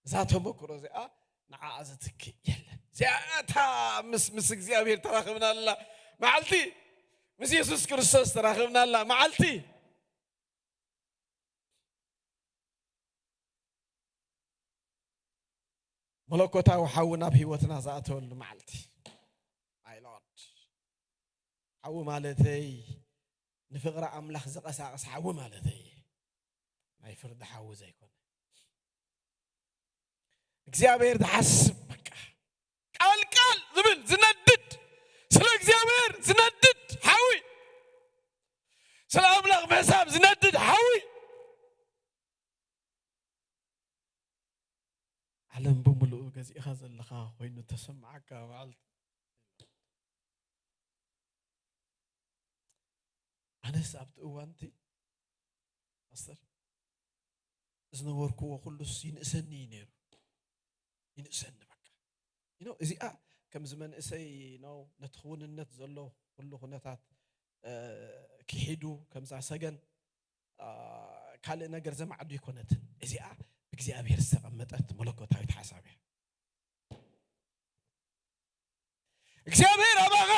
እዛ ተመክሮ እዚኣ ንዓኣ ዝትክእ የለን። እዚኣ እታ ምስ፣ ምስ እግዚኣብሔር ተራኽብናላ መዓልቲ፣ ምስ የሱስ ክርስቶስ ተራኽብናላ መዓልቲ፣ መለኮታዊ ሓዊ ናብ ህይወትና ዝኣተወሉ መዓልቲ። My Lord። ሓዊ ማለተይ ንፍቕሪ ኣምላኽ ዝቐሳቐስ ሓዊ ማለተይ፣ ናይ ፍርዲ ሓዊ ዘይኮነ። እግዚኣብሔር ዝሓስብ፣ በቃ፣ ቃል ቃል ዝብል ዝነድድ፣ ስለ እግዚኣብሔር ዝነድድ ሓዊ፣ ስለ ኣምላኽ ምሕሳብ ዝነድድ ሓዊ። ዓለም ብምሉኡ ገዚእኻ ዘለኻ ኮይኑ ተሰምዓካ መዓልቲ። ኣነስ ኣብቲ እዋንቲ ፓስተር ዝነበርክዎ ኩሉስ ይንእሰኒ እዩ ነይሩ። ይንእሰኒ በቃ። You know፣ እዚኣ ከምዚ መንእሰይ ነው ነቲ ክውንነት ዘሎ ኩሉ ኩነታት፣ እ፣ ክሒዱ ከምዛ ሰገን፣ እ፣ ካልእ ነገር ዘማዕዱ ኣይኮነትን። እዚኣ ብእግዚኣብሔር ዝተቐመጠት መለኮታዊት ሓሳብ እያ። እግዚኣብሔር ኣባኻ፣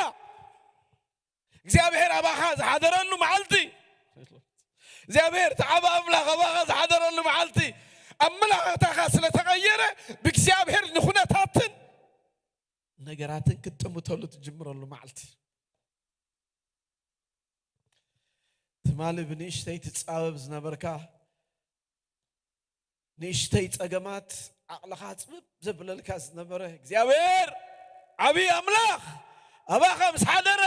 እግዚኣብሔር ኣባኻ ዝሓደረሉ መዓልቲ፣ እግዚኣብሔር ተዓባ ኣምላኽ ኣባኻ ዝሓደረሉ መዓልቲ፣ ኣመላኻታኻ ስለ ተቐየረ፣ ብእግዚኣብሔር ንኹነታትን ነገራትን ክትጥምተሉ ትጅምረሉ መዓልቲ። ትማሊ ብንእሽተይ ትጻበብ ዝነበርካ፣ ንእሽተይ ጸገማት ዓቕልኻ ጽብብ ዘብለልካ ዝነበረ እግዚኣብሔር ዓብዪ ኣምላኽ ኣባኻ ምስ ሓደረ፣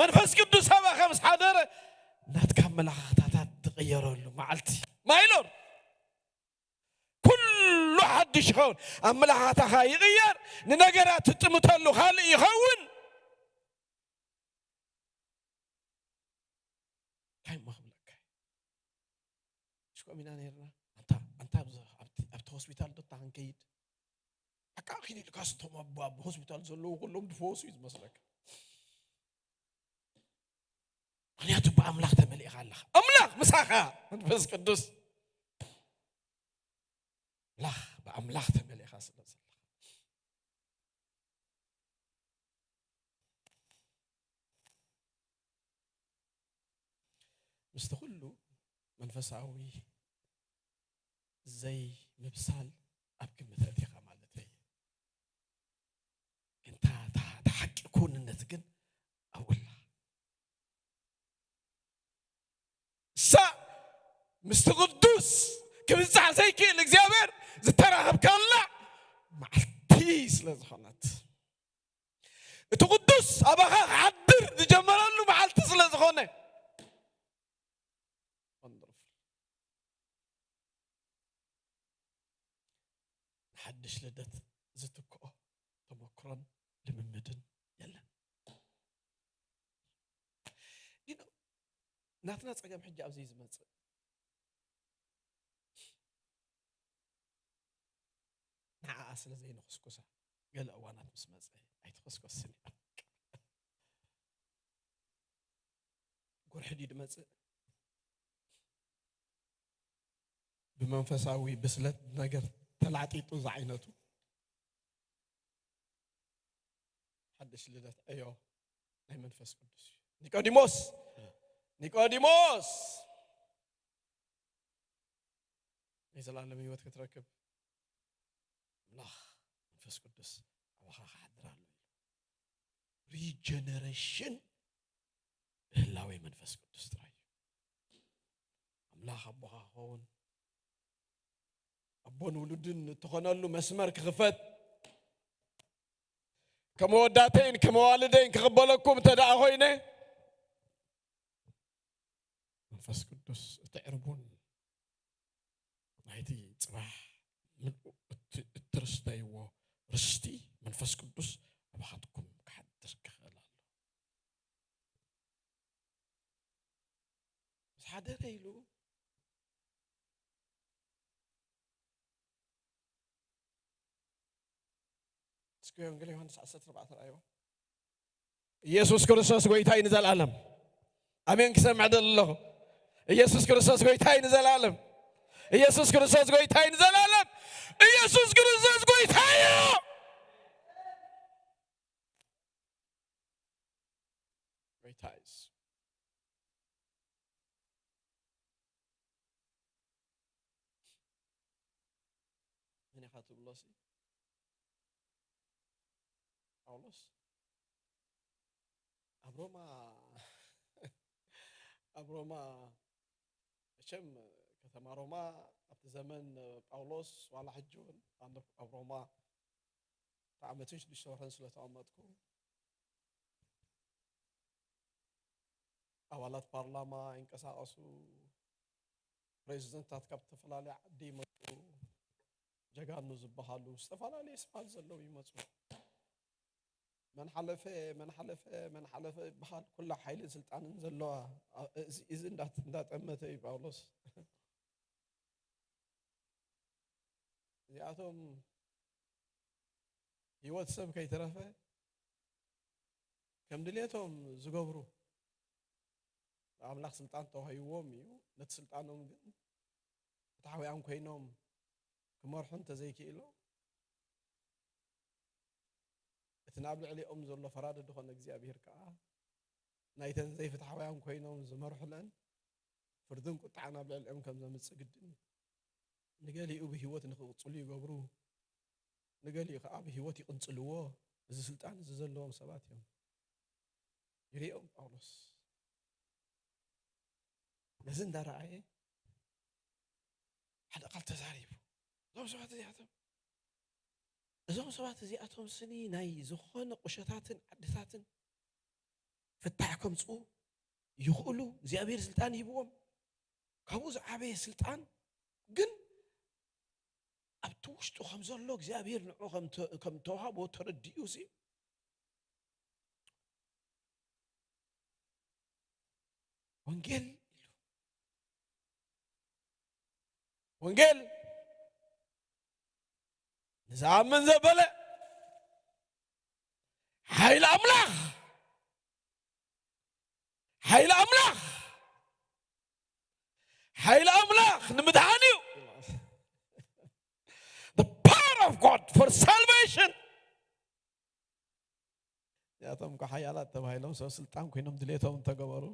መንፈስ ቅዱስ ኣባኻ ምስ ሓደረ፣ ናትካ ኣመለኻኽታታት ትቕየረሉ መዓልቲ። My Lord። ኩሉ ሓድሽ ይኸውን። ኣመለኻኽታኻ ይቕየር። ንነገራት ትጥምተሉ ካልእ ይኸውን። እንታይ እሞ ክብለካ? ሽኮም ኢና ነርና። ኣንታ፣ ኣንታ ኣብዚ፣ ኣብቲ፣ ኣብቲ ሆስፒታል ዶ እታ ክንከይድ? ኣቃ ኪድ ኢልካስ እቶም ኣብ፣ ኣብ ሆስፒታል ዘለዉ ኩሎም ድፈወሱ እዩ ዝመስለካ። ምኽንያቱ ብኣምላኽ ተመሊእኻ ኣለኻ። ኣምላኽ ምሳኻ፣ መንፈስ ቅዱስ። ኣምላኽ፣ ብኣምላኽ ተመሊእኻ ስለ ዘለኻ። ምስቲ ኩሉ መንፈሳዊ ዘይምብሳል ኣብ ግምት ኣእቲኻ ማለተይ። ግን እታ፣ እታ፣ እታ ሓቂ ክውንነት ግን ኣብኡ ኣላ። ምስቲ ቅዱስ ክብጻሕ ዘይክእል እግዚኣብሔር ዝተራኸብካላ መዓልቲ ስለ ዝኾነት፣ እቲ ቅዱስ ኣባኻ ክሓድር ዝጀመረሉ መዓልቲ ስለ ዝኾነ፣ ንሓድሽ ልደት ዝትክኦ ተመክሮን ልምምድን የለን። You know፣ ናትና ጸገም ሕጂ ኣብዚ እዩ ዝመጽእ። ንዓኣ ስለ ዘይንኹስኩሳ፣ ገለ እዋናት ምስ መጸ ኣይትኹስኮስን እያ። ጉርሒ ድዩ ድመጽእ? ብመንፈሳዊ ብስለት ነገር ተላጢጡ ዝዓይነቱ ሓድሽ ልደት ዕዮ ናይ መንፈስ ቅዱስ እዩ። ኒቆዲሞስ፣ ኒቆዲሞስ፣ ናይ ዘላለም ህይወት ክትረክብ ኣምላኽ መንፈስ ቅዱስ ኣባኻ ክሓድር ኣሎ ኢሉ። ሪጀነሬሽን ብህላዌ መንፈስ ቅዱስ ጥራይ እዩ። ኣምላኽ ኣቦኻ ክኸውን፣ ኣቦን ውሉድን እትኾነሉ መስመር ክኽፈት፣ ከመወዳተይን ከመዋልደይን ክቕበለኩም እንተ ደኣ ኾይነ፣ መንፈስ ቅዱስ እቲ ዕርቡን ናይቲ ጽባሕ ምልኡ እቲ እትርስተይዎ ርስቲ መንፈስ ቅዱስ ኣባኻትኩም ክሓድር ክኽእል ኣሎ። ምስ ሓደረ ኢሉ እስኪ ወንጌል ዮሃንስ ዓሰርተ ኣርባዕተ ረኣይዎ። ኢየሱስ ክርስቶስ ጎይታ እዩ ንዘለዓለም። ኣሜን። ክሰምዕ ደሊ ኣለኹ። ኢየሱስ ክርስቶስ ጎይታ እዩ ንዘለዓለም። ኢየሱስ ክርስቶስ ጎይታ እዩ ንዘለዓለም። ኢየሱስ ክርስቶስ ጎይታ እዩ። ጎይታ እዩ። መን ኢኻ ትብሎ ሲ? ጳውሎስ ኣብ ሮማ፣ ኣብ ሮማ፣ መቸም ከተማ ሮማ ኣብቲ ዘመን ጳውሎስ ዋላ ሕጂ እውን ኣብ ሮማ ክልተ ዓመትን ሽዱሽተ ወርሕን ስለ ተቐመጥኩ፣ ኣባላት ፓርላማ ይንቀሳቐሱ፣ ፕሬዚደንታት ካብ ዝተፈላለየ ዓዲ ይመፁ፣ ጀጋኑ ዝበሃሉ ዝተፈላለየ ስፋት ዘለዉ ይመፁ። መን ሓለፈ፣ መን ሓለፈ፣ መን ሓለፈ ይበሃል። ኩላ ሓይልን ስልጣንን ዘለዋ፣ እ-፣ እዚ፣ እዚ እንዳ-፣ እንዳጠመተ እዩ ጳውሎስ። እዚኣቶም ህይወት ሰብ ከይተረፈ ከም ድሌቶም ዝገብሩ፣ ኣምላኽ ስልጣን ተዋሂብዎም እዩ። ነቲ ስልጣኖም ግን ፍትሓውያን ኮይኖም ክመርሑ እንተዘይክኢሎም፣ እቲ ናብ ልዕሊኦም ዘሎ ፈራዲ ዝኾነ እግዚኣብሔር ከኣ ናይተን ዘይፍትሓውያን ኮይኖም ዝመርሑለን ፍርድን ቁጥዓን ኣብ ልዕሊኦም ከም ዘምጽእ ግድን እዩ። ንገሊኡ ብህይወት ንኽቕጽሉ ይገብሩ፣ ንገሊኡ ከኣ ብህይወት ይቕንጽልዎ። እዚ ስልጣን እዚ ዘለዎም ሰባት እዮም። ይርእዮም ጳውሎስ። ነዚ እንዳረኣየ ሓደ ቃል ተዛሪቡ። እዞም ሰባት እዚኣቶም፣ እዞም ሰባት እዚኣቶም ስኒ ናይ ዝኾነ ቁሸታትን ዓድታትን ፍታሕ ከምጽኡ ይኽእሉ፣ እግዚኣብሔር ስልጣን ሂብዎም። ካብኡ ዝዓበየ ስልጣን ግን ኣብቲ ውሽጡ ከም ዘሎ እግዚኣብሔር ንዑ ከም ተ-፣ ከም ተዋህቦ ተረዲኡ ሲ ወንጌል ኢሉ። ወንጌል ንዝኣምን ዘበለ ሓይሊ ኣምላኽ፣ ሓይሊ ኣምላኽ፣ ሓይሊ ኣምላኽ ንምድሓን እዩ። The power of God for salvation። እዚኣቶም እኮ ሓያላት ተባሂሎም ሰብ ስልጣን ኮይኖም ድሌቶም እንተገበሩ፣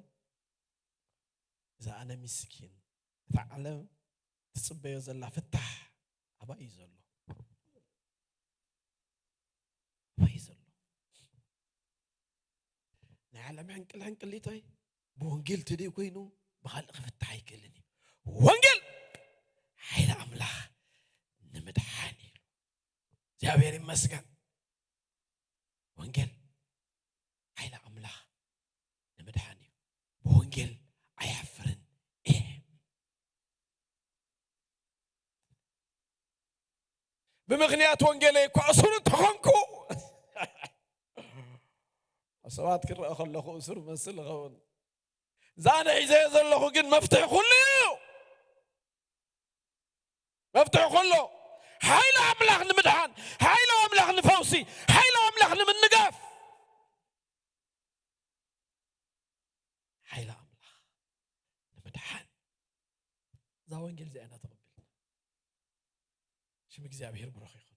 እዛ ኣነ ምስኪን፣ እታ ዓለም ትጽበዮ ዘላ ፍታሕ ኣባይ እዩ ዘሎ። ኣባይ እዩ ዘሎ። ናይ ዓለም ሕንቅል ሕንቅሊተይ ብወንጌል ተደይ ኮይኑ ብኻልእ ክፍታሕ ኣይክእልን እዩ። ወንጌል ሓይሊ ኣምላኽ ንምድሓን እዩ። እግዚኣብሔር ይመስገን። ወንጌል ሓይሊ ኣምላኽ ንምድሓን እዩ። ብወንጌል ኣየፍርን እየ። ብምኽንያት ወንጌለይ እኳ እሱር እንተኾንኩ፣ ሰባት ክረአ ከለኹ እሱር መስል እኸውን። እዛ ኣነ ሒዘዮ ዘለኹ ግን መፍትሒ ኩሉ እዩ። መፍትሒ ኩሉ፣ ሓይሊ ኣምላኽ ንምድሓን፣ ሓይሊ ኣምላኽ ንፈውሲ፣ ሓይሊ ኣምላኽ ንምንጋፍ፣ ሓይሊ ኣምላኽ ንምድሓን እዛ ወንጌል እዚኣ ኢና ተቐቢልና። ሽም እግዚኣብሔር ብሩኽ ይኹን።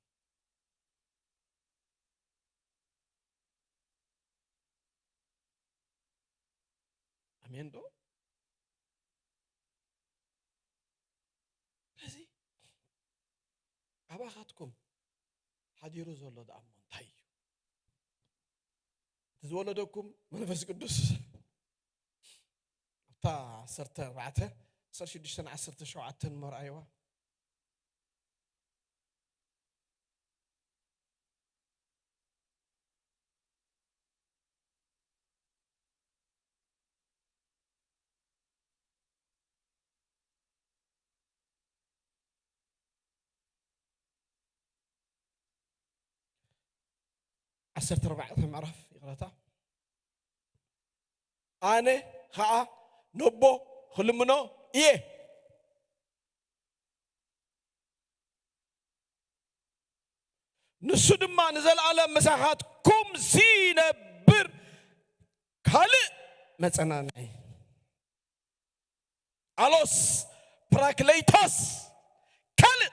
ኣሜን ዶ? ስለዚ ኣባኻትኩም ሓዲሩ ዘሎ ደኣ እሞ እንታይ እዩ? እቲ ዝወለደኩም መንፈስ ቅዱስ ኣብታ ዓሰርተ ኣርባዕተ፣ ዓሰርተ ሽዱሽተን ዓሰርተ ሸውዓተን መርኣይዋ። ዓሰርተ ኣርባዕተ ምዕራፍ ይቕረታ። ኣነ ኸዓ ነቦ ክልምኖ እየ፣ ንሱ ድማ ንዘለኣለም ምሳኻትኩም ዝነብር ካልእ መጸናንዒ፣ ኣሎስ ፕራክሌቶስ፣ ካልእ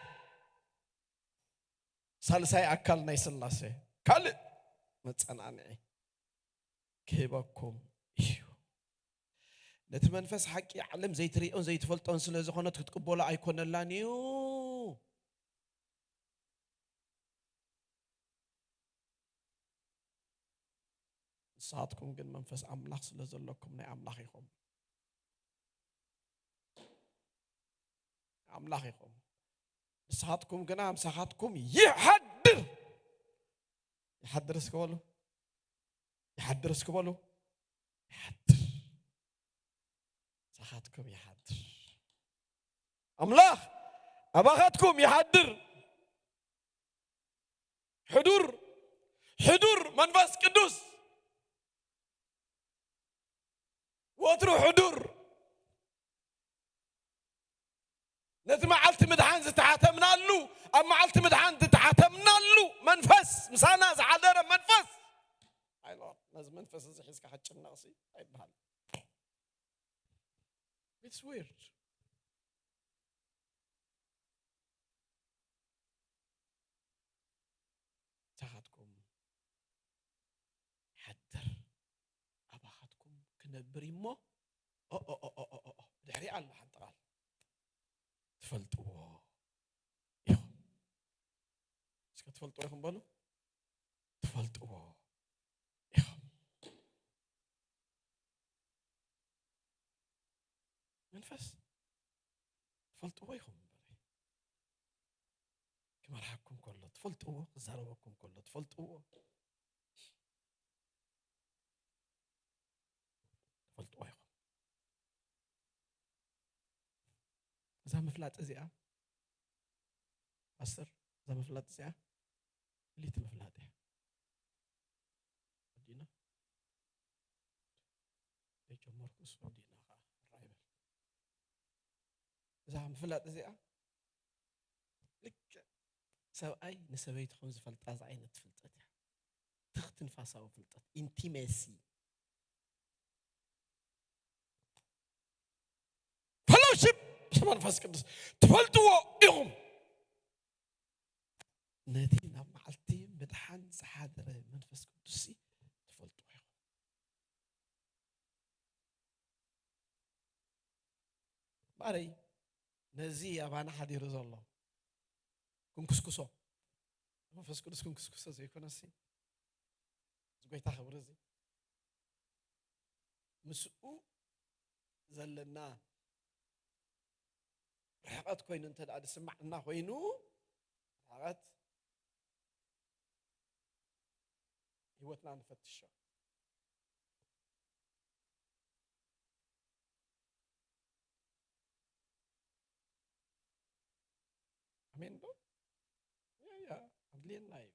ሳልሳይ ኣካል ናይ ስላሴ ካልእ መጸናንዒ ክህበኩም እዩ። ነቲ መንፈስ ሓቂ ዓለም ዘይትርእዮን ዘይትፈልጦን ስለ ዝኾነት ክትቅበሎ ኣይኮነላን እዩ። ንስኻትኩም ግን መንፈስ ኣምላኽ ስለ ዘለኩም ናይ ኣምላኽ ኢኹም። ኣምላኽ ኢኹም። ንስኻትኩም ግና ምሳኻትኩም ይሓድር። ይሓድር እስኪ በሉ። ይሓድር እስኪ በሉ። ይሓድር። ምሳኻትኩም ይሓድር። ኣምላኽ ኣባኻትኩም ይሓድር። ሕዱር፣ ሕዱር መንፈስ ቅዱስ ወትሩ ሕዱር። ነቲ መዓልቲ ምድሓን ዝተሓተምናሉ፣ ኣብ መዓልቲ ምድሓን ዝተሓተምናሉ መንፈስ፣ ምሳና ዝሓደረ መንፈስ። My Lord፣ ነዚ መንፈስ እዚ ሒዝካ ክትጭነቕሲ ኣይበሃል። It's weird። ምሳኻትኩም ይሓድር፣ ኣባኻትኩም ክነብር እሞ፣ ኦ፣ ኦ፣ ኦ፣ ኦ፣ ኦ፣ ኦ፣ ብድሕሪ ኣሎ ሓንቲ ቃል። ትፈልጥዎ ኢኹም። እስከ ትፈልጥዎ ኢኹም በሉ። ትፈልጥዎ ኢኹም። መንፈስ ትፈልጥዎ ኢኹም። ክመርሓኩም ከሎ ትፈልጥዎ፣ ክዛረበኩም ከሎ ትፈልጥዎ፣ ትፈልጥዎ ኢኹም። እዛ ምፍላጥ እዚኣ ፓስተር፣ እዛ ምፍላጥ እዚኣ ፍልይቲ ምፍላጥ እያ። ወዲና ዘይጀመርኩስ ወዲና ከዓ ራይበል። እዛ ምፍላጥ እዚኣ ልክዕ ሰብኣይ ንሰበይቱ ከም ዝፈልጣ ዝዓይነት ፍልጠት እያ። ትኽ ትንፋሳዊ ፍልጠት፣ ኢንቲሜሲ፣ ፈሎሺፕ ምስ መንፈስ ቅዱስ ትፈልጥዎ ኢኹም። ነቲ ናብ መዓልቲ ምድሓን ዝሓደረ መንፈስ ቅዱስ ትፈልጥዎ ኢኹም። ማረይ፣ ነዚ ኣባና ሓዲሩ ዘሎ ክንክስኩሶ፣ መንፈስ ቅዱስ ክንክስኩሶ ዘይኮነሲ፣ እዚ ጎይታ ክብሪ እዚ ምስኡ ዘለና ርሕቐት ኮይኑ እንተ ደኣ ዝስማዓና ኮይኑ፣ ርሕቐት ህይወትና ንፈትሾ። ኣሜን ዶ? ያ፣ ያ፣ ኣድልየና እዩ።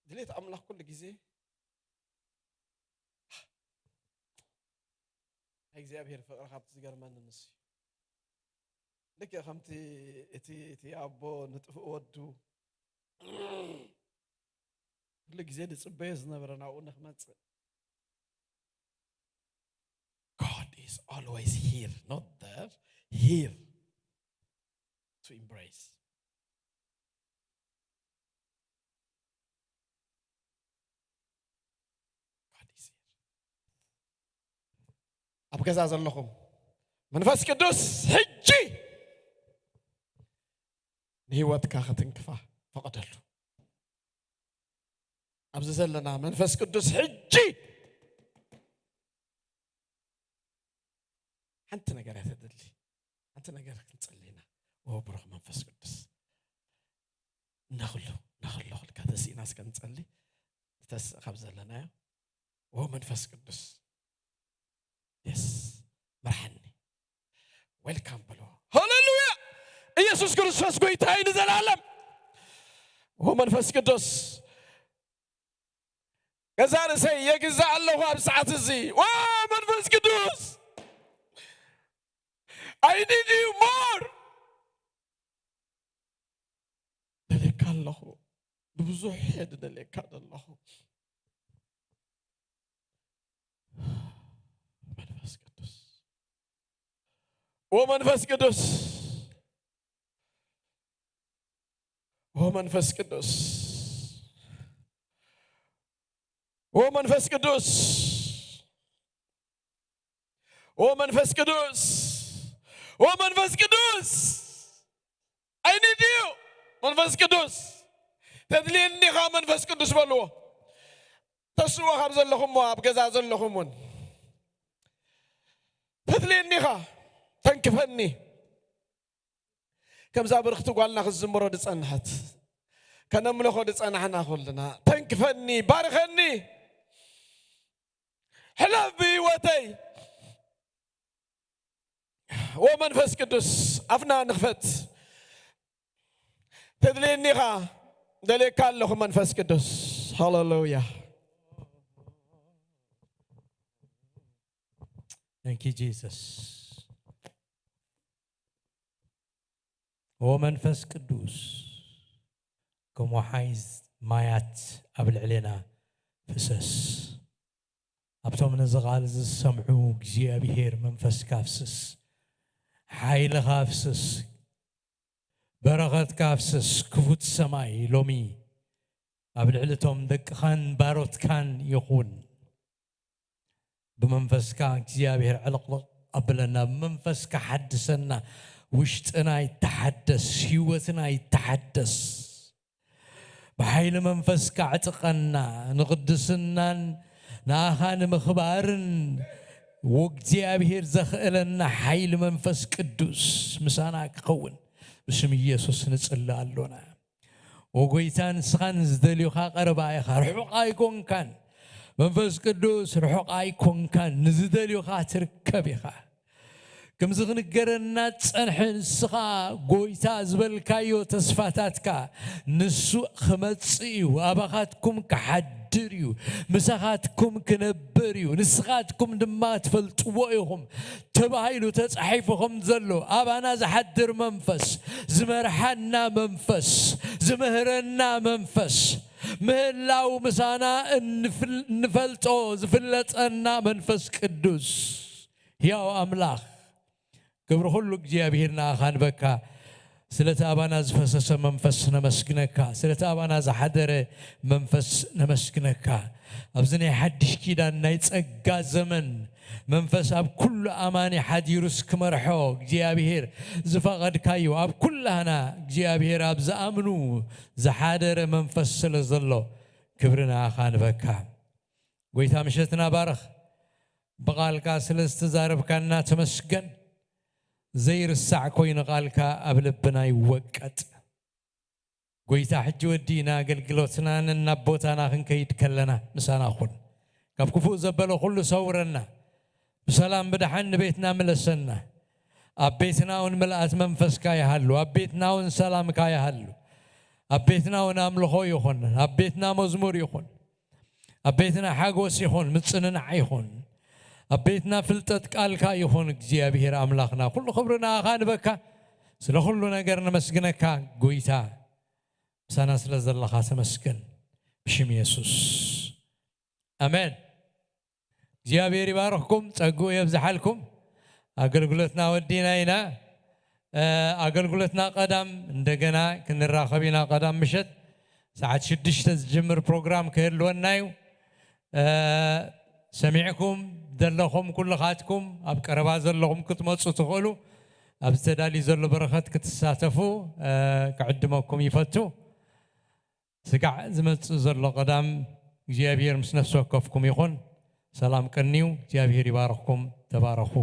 ድሌት ኣምላኽ ኩሉ ግዜ ናይ እግዚኣብሔር ፍቕሪ ካብቲ ዝገርመኒ ንሱ እዩ። ልክዕ ከምቲ እቲ፣ እቲ ኣቦ ንጥፉእ ወዱ ኩሉ ግዜ ዝጽበዮ ዝነበረ ናብኡ ንኽመጽእ። God is always here, not there, here to embrace. God is here. ኣብ ገዛ ዘለኹም መንፈስ ቅዱስ ሕጂ ንህይወትካ ክትንክፋ ፈቐደሉ። ኣብዚ ዘለና መንፈስ ቅዱስ ሕጂ ሓንቲ ነገር እያ ተደሊ። ሓንቲ ነገር ክንጸሊ ኢና። ኦ ብሩኽ መንፈስ ቅዱስ፣ እናኽሉ፣ እናኽሉ ክልካ ተስኢና እስከ ንጸሊ። ንተስእ ካብ ዘለናዮ። ኦ መንፈስ ቅዱስ፣ የስ፣ ምርሓኒ። ዌልካም በሎ። ሃሌሉያ! ኢየሱስ ክርስቶስ ጎይታ እዩ ንዘላለም። ኦ መንፈስ ቅዱስ፣ ገዛ ርእሰይ የግዛእ ኣለኹ ኣብ ሰዓት እዚ። ኦ መንፈስ ቅዱስ፣ I need you more። ደልየካ ኣለኹ። ብብዙሕ እየ ዝደልየካ ዘለኹ። መንፈስ ቅዱስ። ኦ መንፈስ ቅዱስ። ኦ መንፈስ ቅዱስ። ኦ መንፈስ ቅዱስ። ኦ መንፈስ ቅዱስ። ኦ መንፈስ ቅዱስ። I need you መንፈስ ቅዱስ። ተድልየኒ ኢኻ መንፈስ ቅዱስ በልዎ። ተስዎ ካብ ዘለኹም ኣብ ገዛ ዘለኹም እውን ተድልየኒ ኢኻ። ተንክፈኒ። ከምዛ ብርኽቲ ጓልና ክትዝምሮ ዝጸንሐት፣ ከነምልኾ ዝጸናሕና ኩልና፣ ተንክፈኒ፣ ባርኸኒ፣ ሕለፍ ብህይወተይ። ኦ መንፈስ ቅዱስ፣ ኣፍና ንኽፈት። ተድልየኒ ኢኻ፣ ደልየካ ኣለኹ መንፈስ ቅዱስ። ሃሌሉያ። Thank you Jesus። ኦ መንፈስ ቅዱስ፣ ከም ወሓይዝ ማያት ኣብ ልዕሌና ፍሰስ። ኣብቶም ነዚ ቃል ዝሰምዑ እግዚኣብሔር መንፈስካ ፍስስ፣ ሓይልኻ ፍስስ፣ በረኸትካ ፍስስ። ክፉት ሰማይ ሎሚ ኣብ ልዕሊ እቶም ደቅኻን ባሮትካን ይኹን። ብመንፈስካ እግዚኣብሔር ዕልቕልቕ ኣብለና፣ ብመንፈስካ ሓድሰና። ውሽጥና ይተሓደስ፣ ህይወትና ይተሓደስ። ብሓይሊ መንፈስካ ዕጥቀና። ንቕድስናን ንኣኻ ንምኽባርን ወእግዚኣብሔር ዘኽእለና ሓይሊ መንፈስ ቅዱስ ምሳና ክኸውን ብስም ኢየሱስ ንጽሊ ኣሎና። ኦ ጎይታ፣ ንስኻ ንዝደልዩኻ ቀረባ ኢኻ፣ ርሑቕ ኣይኮንካን። መንፈስ ቅዱስ ርሑቕ ኣይኮንካን፣ ንዝደልዩኻ ትርከብ ኢኻ። ከምዚ ክንገረና ጸንሐ፣ ንስኻ ጎይታ ዝበልካዮ ተስፋታትካ፣ ንሱ ክመጽእ እዩ፣ ኣባኻትኩም ክሓድር እዩ፣ ምሳኻትኩም ክነብር እዩ፣ ንስኻትኩም ድማ ትፈልጥዎ ኢኹም ተባሂሉ ተጻሒፉ ከም ዘሎ፣ ኣባና ዝሓድር መንፈስ፣ ዝመርሓና መንፈስ፣ ዝምህረና መንፈስ፣ ምህላው ምሳና እንፍል-፣ እንፈልጦ ዝፍለጠና መንፈስ ቅዱስ፣ ሕያው ኣምላኽ፣ ክብሪ ኩሉ እግዚኣብሔር ንኣኻ ንበካ። ስለቲ ኣባና ዝፈሰሰ መንፈስ ነመስግነካ። ስለቲ ኣባና ዝሓደረ መንፈስ ነመስግነካ። ኣብዚ ናይ ሓድሽ ኪዳን ናይ ጸጋ ዘመን መንፈስ ኣብ ኩሉ ኣማኒ ሓዲሩስ ክመርሖ እግዚኣብሔር ዝፈቐድካዮ፣ ኣብ ኩላህና እግዚኣብሔር ኣብ ዝኣምኑ ዝሓደረ መንፈስ ስለ ዘሎ ክብሪ ንኣኻ ንበካ። ጎይታ ምሸትና ባርኽ። ብቓልካ ስለ ዝተዛረብካና ተመስገን። ዘይርሳዕ ኮይኑ ቓልካ ኣብ ልብና ይወቀጥ። ጎይታ፣ ሕጂ ወዲእና ኣገልግሎትና ነናብ ቦታና ክንከይድ ከለና ምሳና ኩን። ካብ ክፉእ ዘበለ ኩሉ ሰውረና። ብሰላም ብደሓን ንቤትና ምለሰና። ኣብ ቤትና እውን ምልኣት መንፈስካ ይሃሉ። ኣብ ቤትና እውን ሰላምካ ይሃሉ። ኣብ ቤትና እውን ኣምልኾ ይኹን። ኣብ ቤትና መዝሙር ይኹን። ኣብ ቤትና ሓጎስ ይኹን፣ ምጽንናዕ ይኹን። ኣብ ቤትና ፍልጠት ቃልካ ይኹን። እግዚኣብሔር ኣምላኽና፣ ኩሉ ክብሪ ንኣኻ ንበካ። ስለ ኩሉ ነገር ነመስግነካ ጎይታ። ምሳና ስለ ዘለኻ ተመስገን። ብሽም የሱስ። ኣሜን። እግዚኣብሔር ይባርኽኩም፣ ጸግኡ የብዝሓልኩም። ኣገልግሎትና ወዲና ኢና። እ፣ ኣገልግሎትና ቀዳም እንደገና ክንራኸብ ኢና። ቀዳም ምሸት ሰዓት ሽዱሽተ ዝጅምር ፕሮግራም ክህልወና እዩ። እ፣ ሰሚዕኩም ዘለኹም ኩልኻትኩም ኣብ ቀረባ ዘለኹም ክትመጹ ትኽእሉ፣ ኣብዚ ተዳልዩ ዘሎ በረኸት ክትሳተፉ፣ እ፣ ክዕድመኩም ይፈቱ። ስጋዕ ዝመጽእ ዘሎ ቀዳም እግዚኣብሔር ምስ ነፍሲ ወከፍኩም ይኹን። ሰላም ቀንዩ። እግዚኣብሔር ይባርኽኩም። ተባረኹ።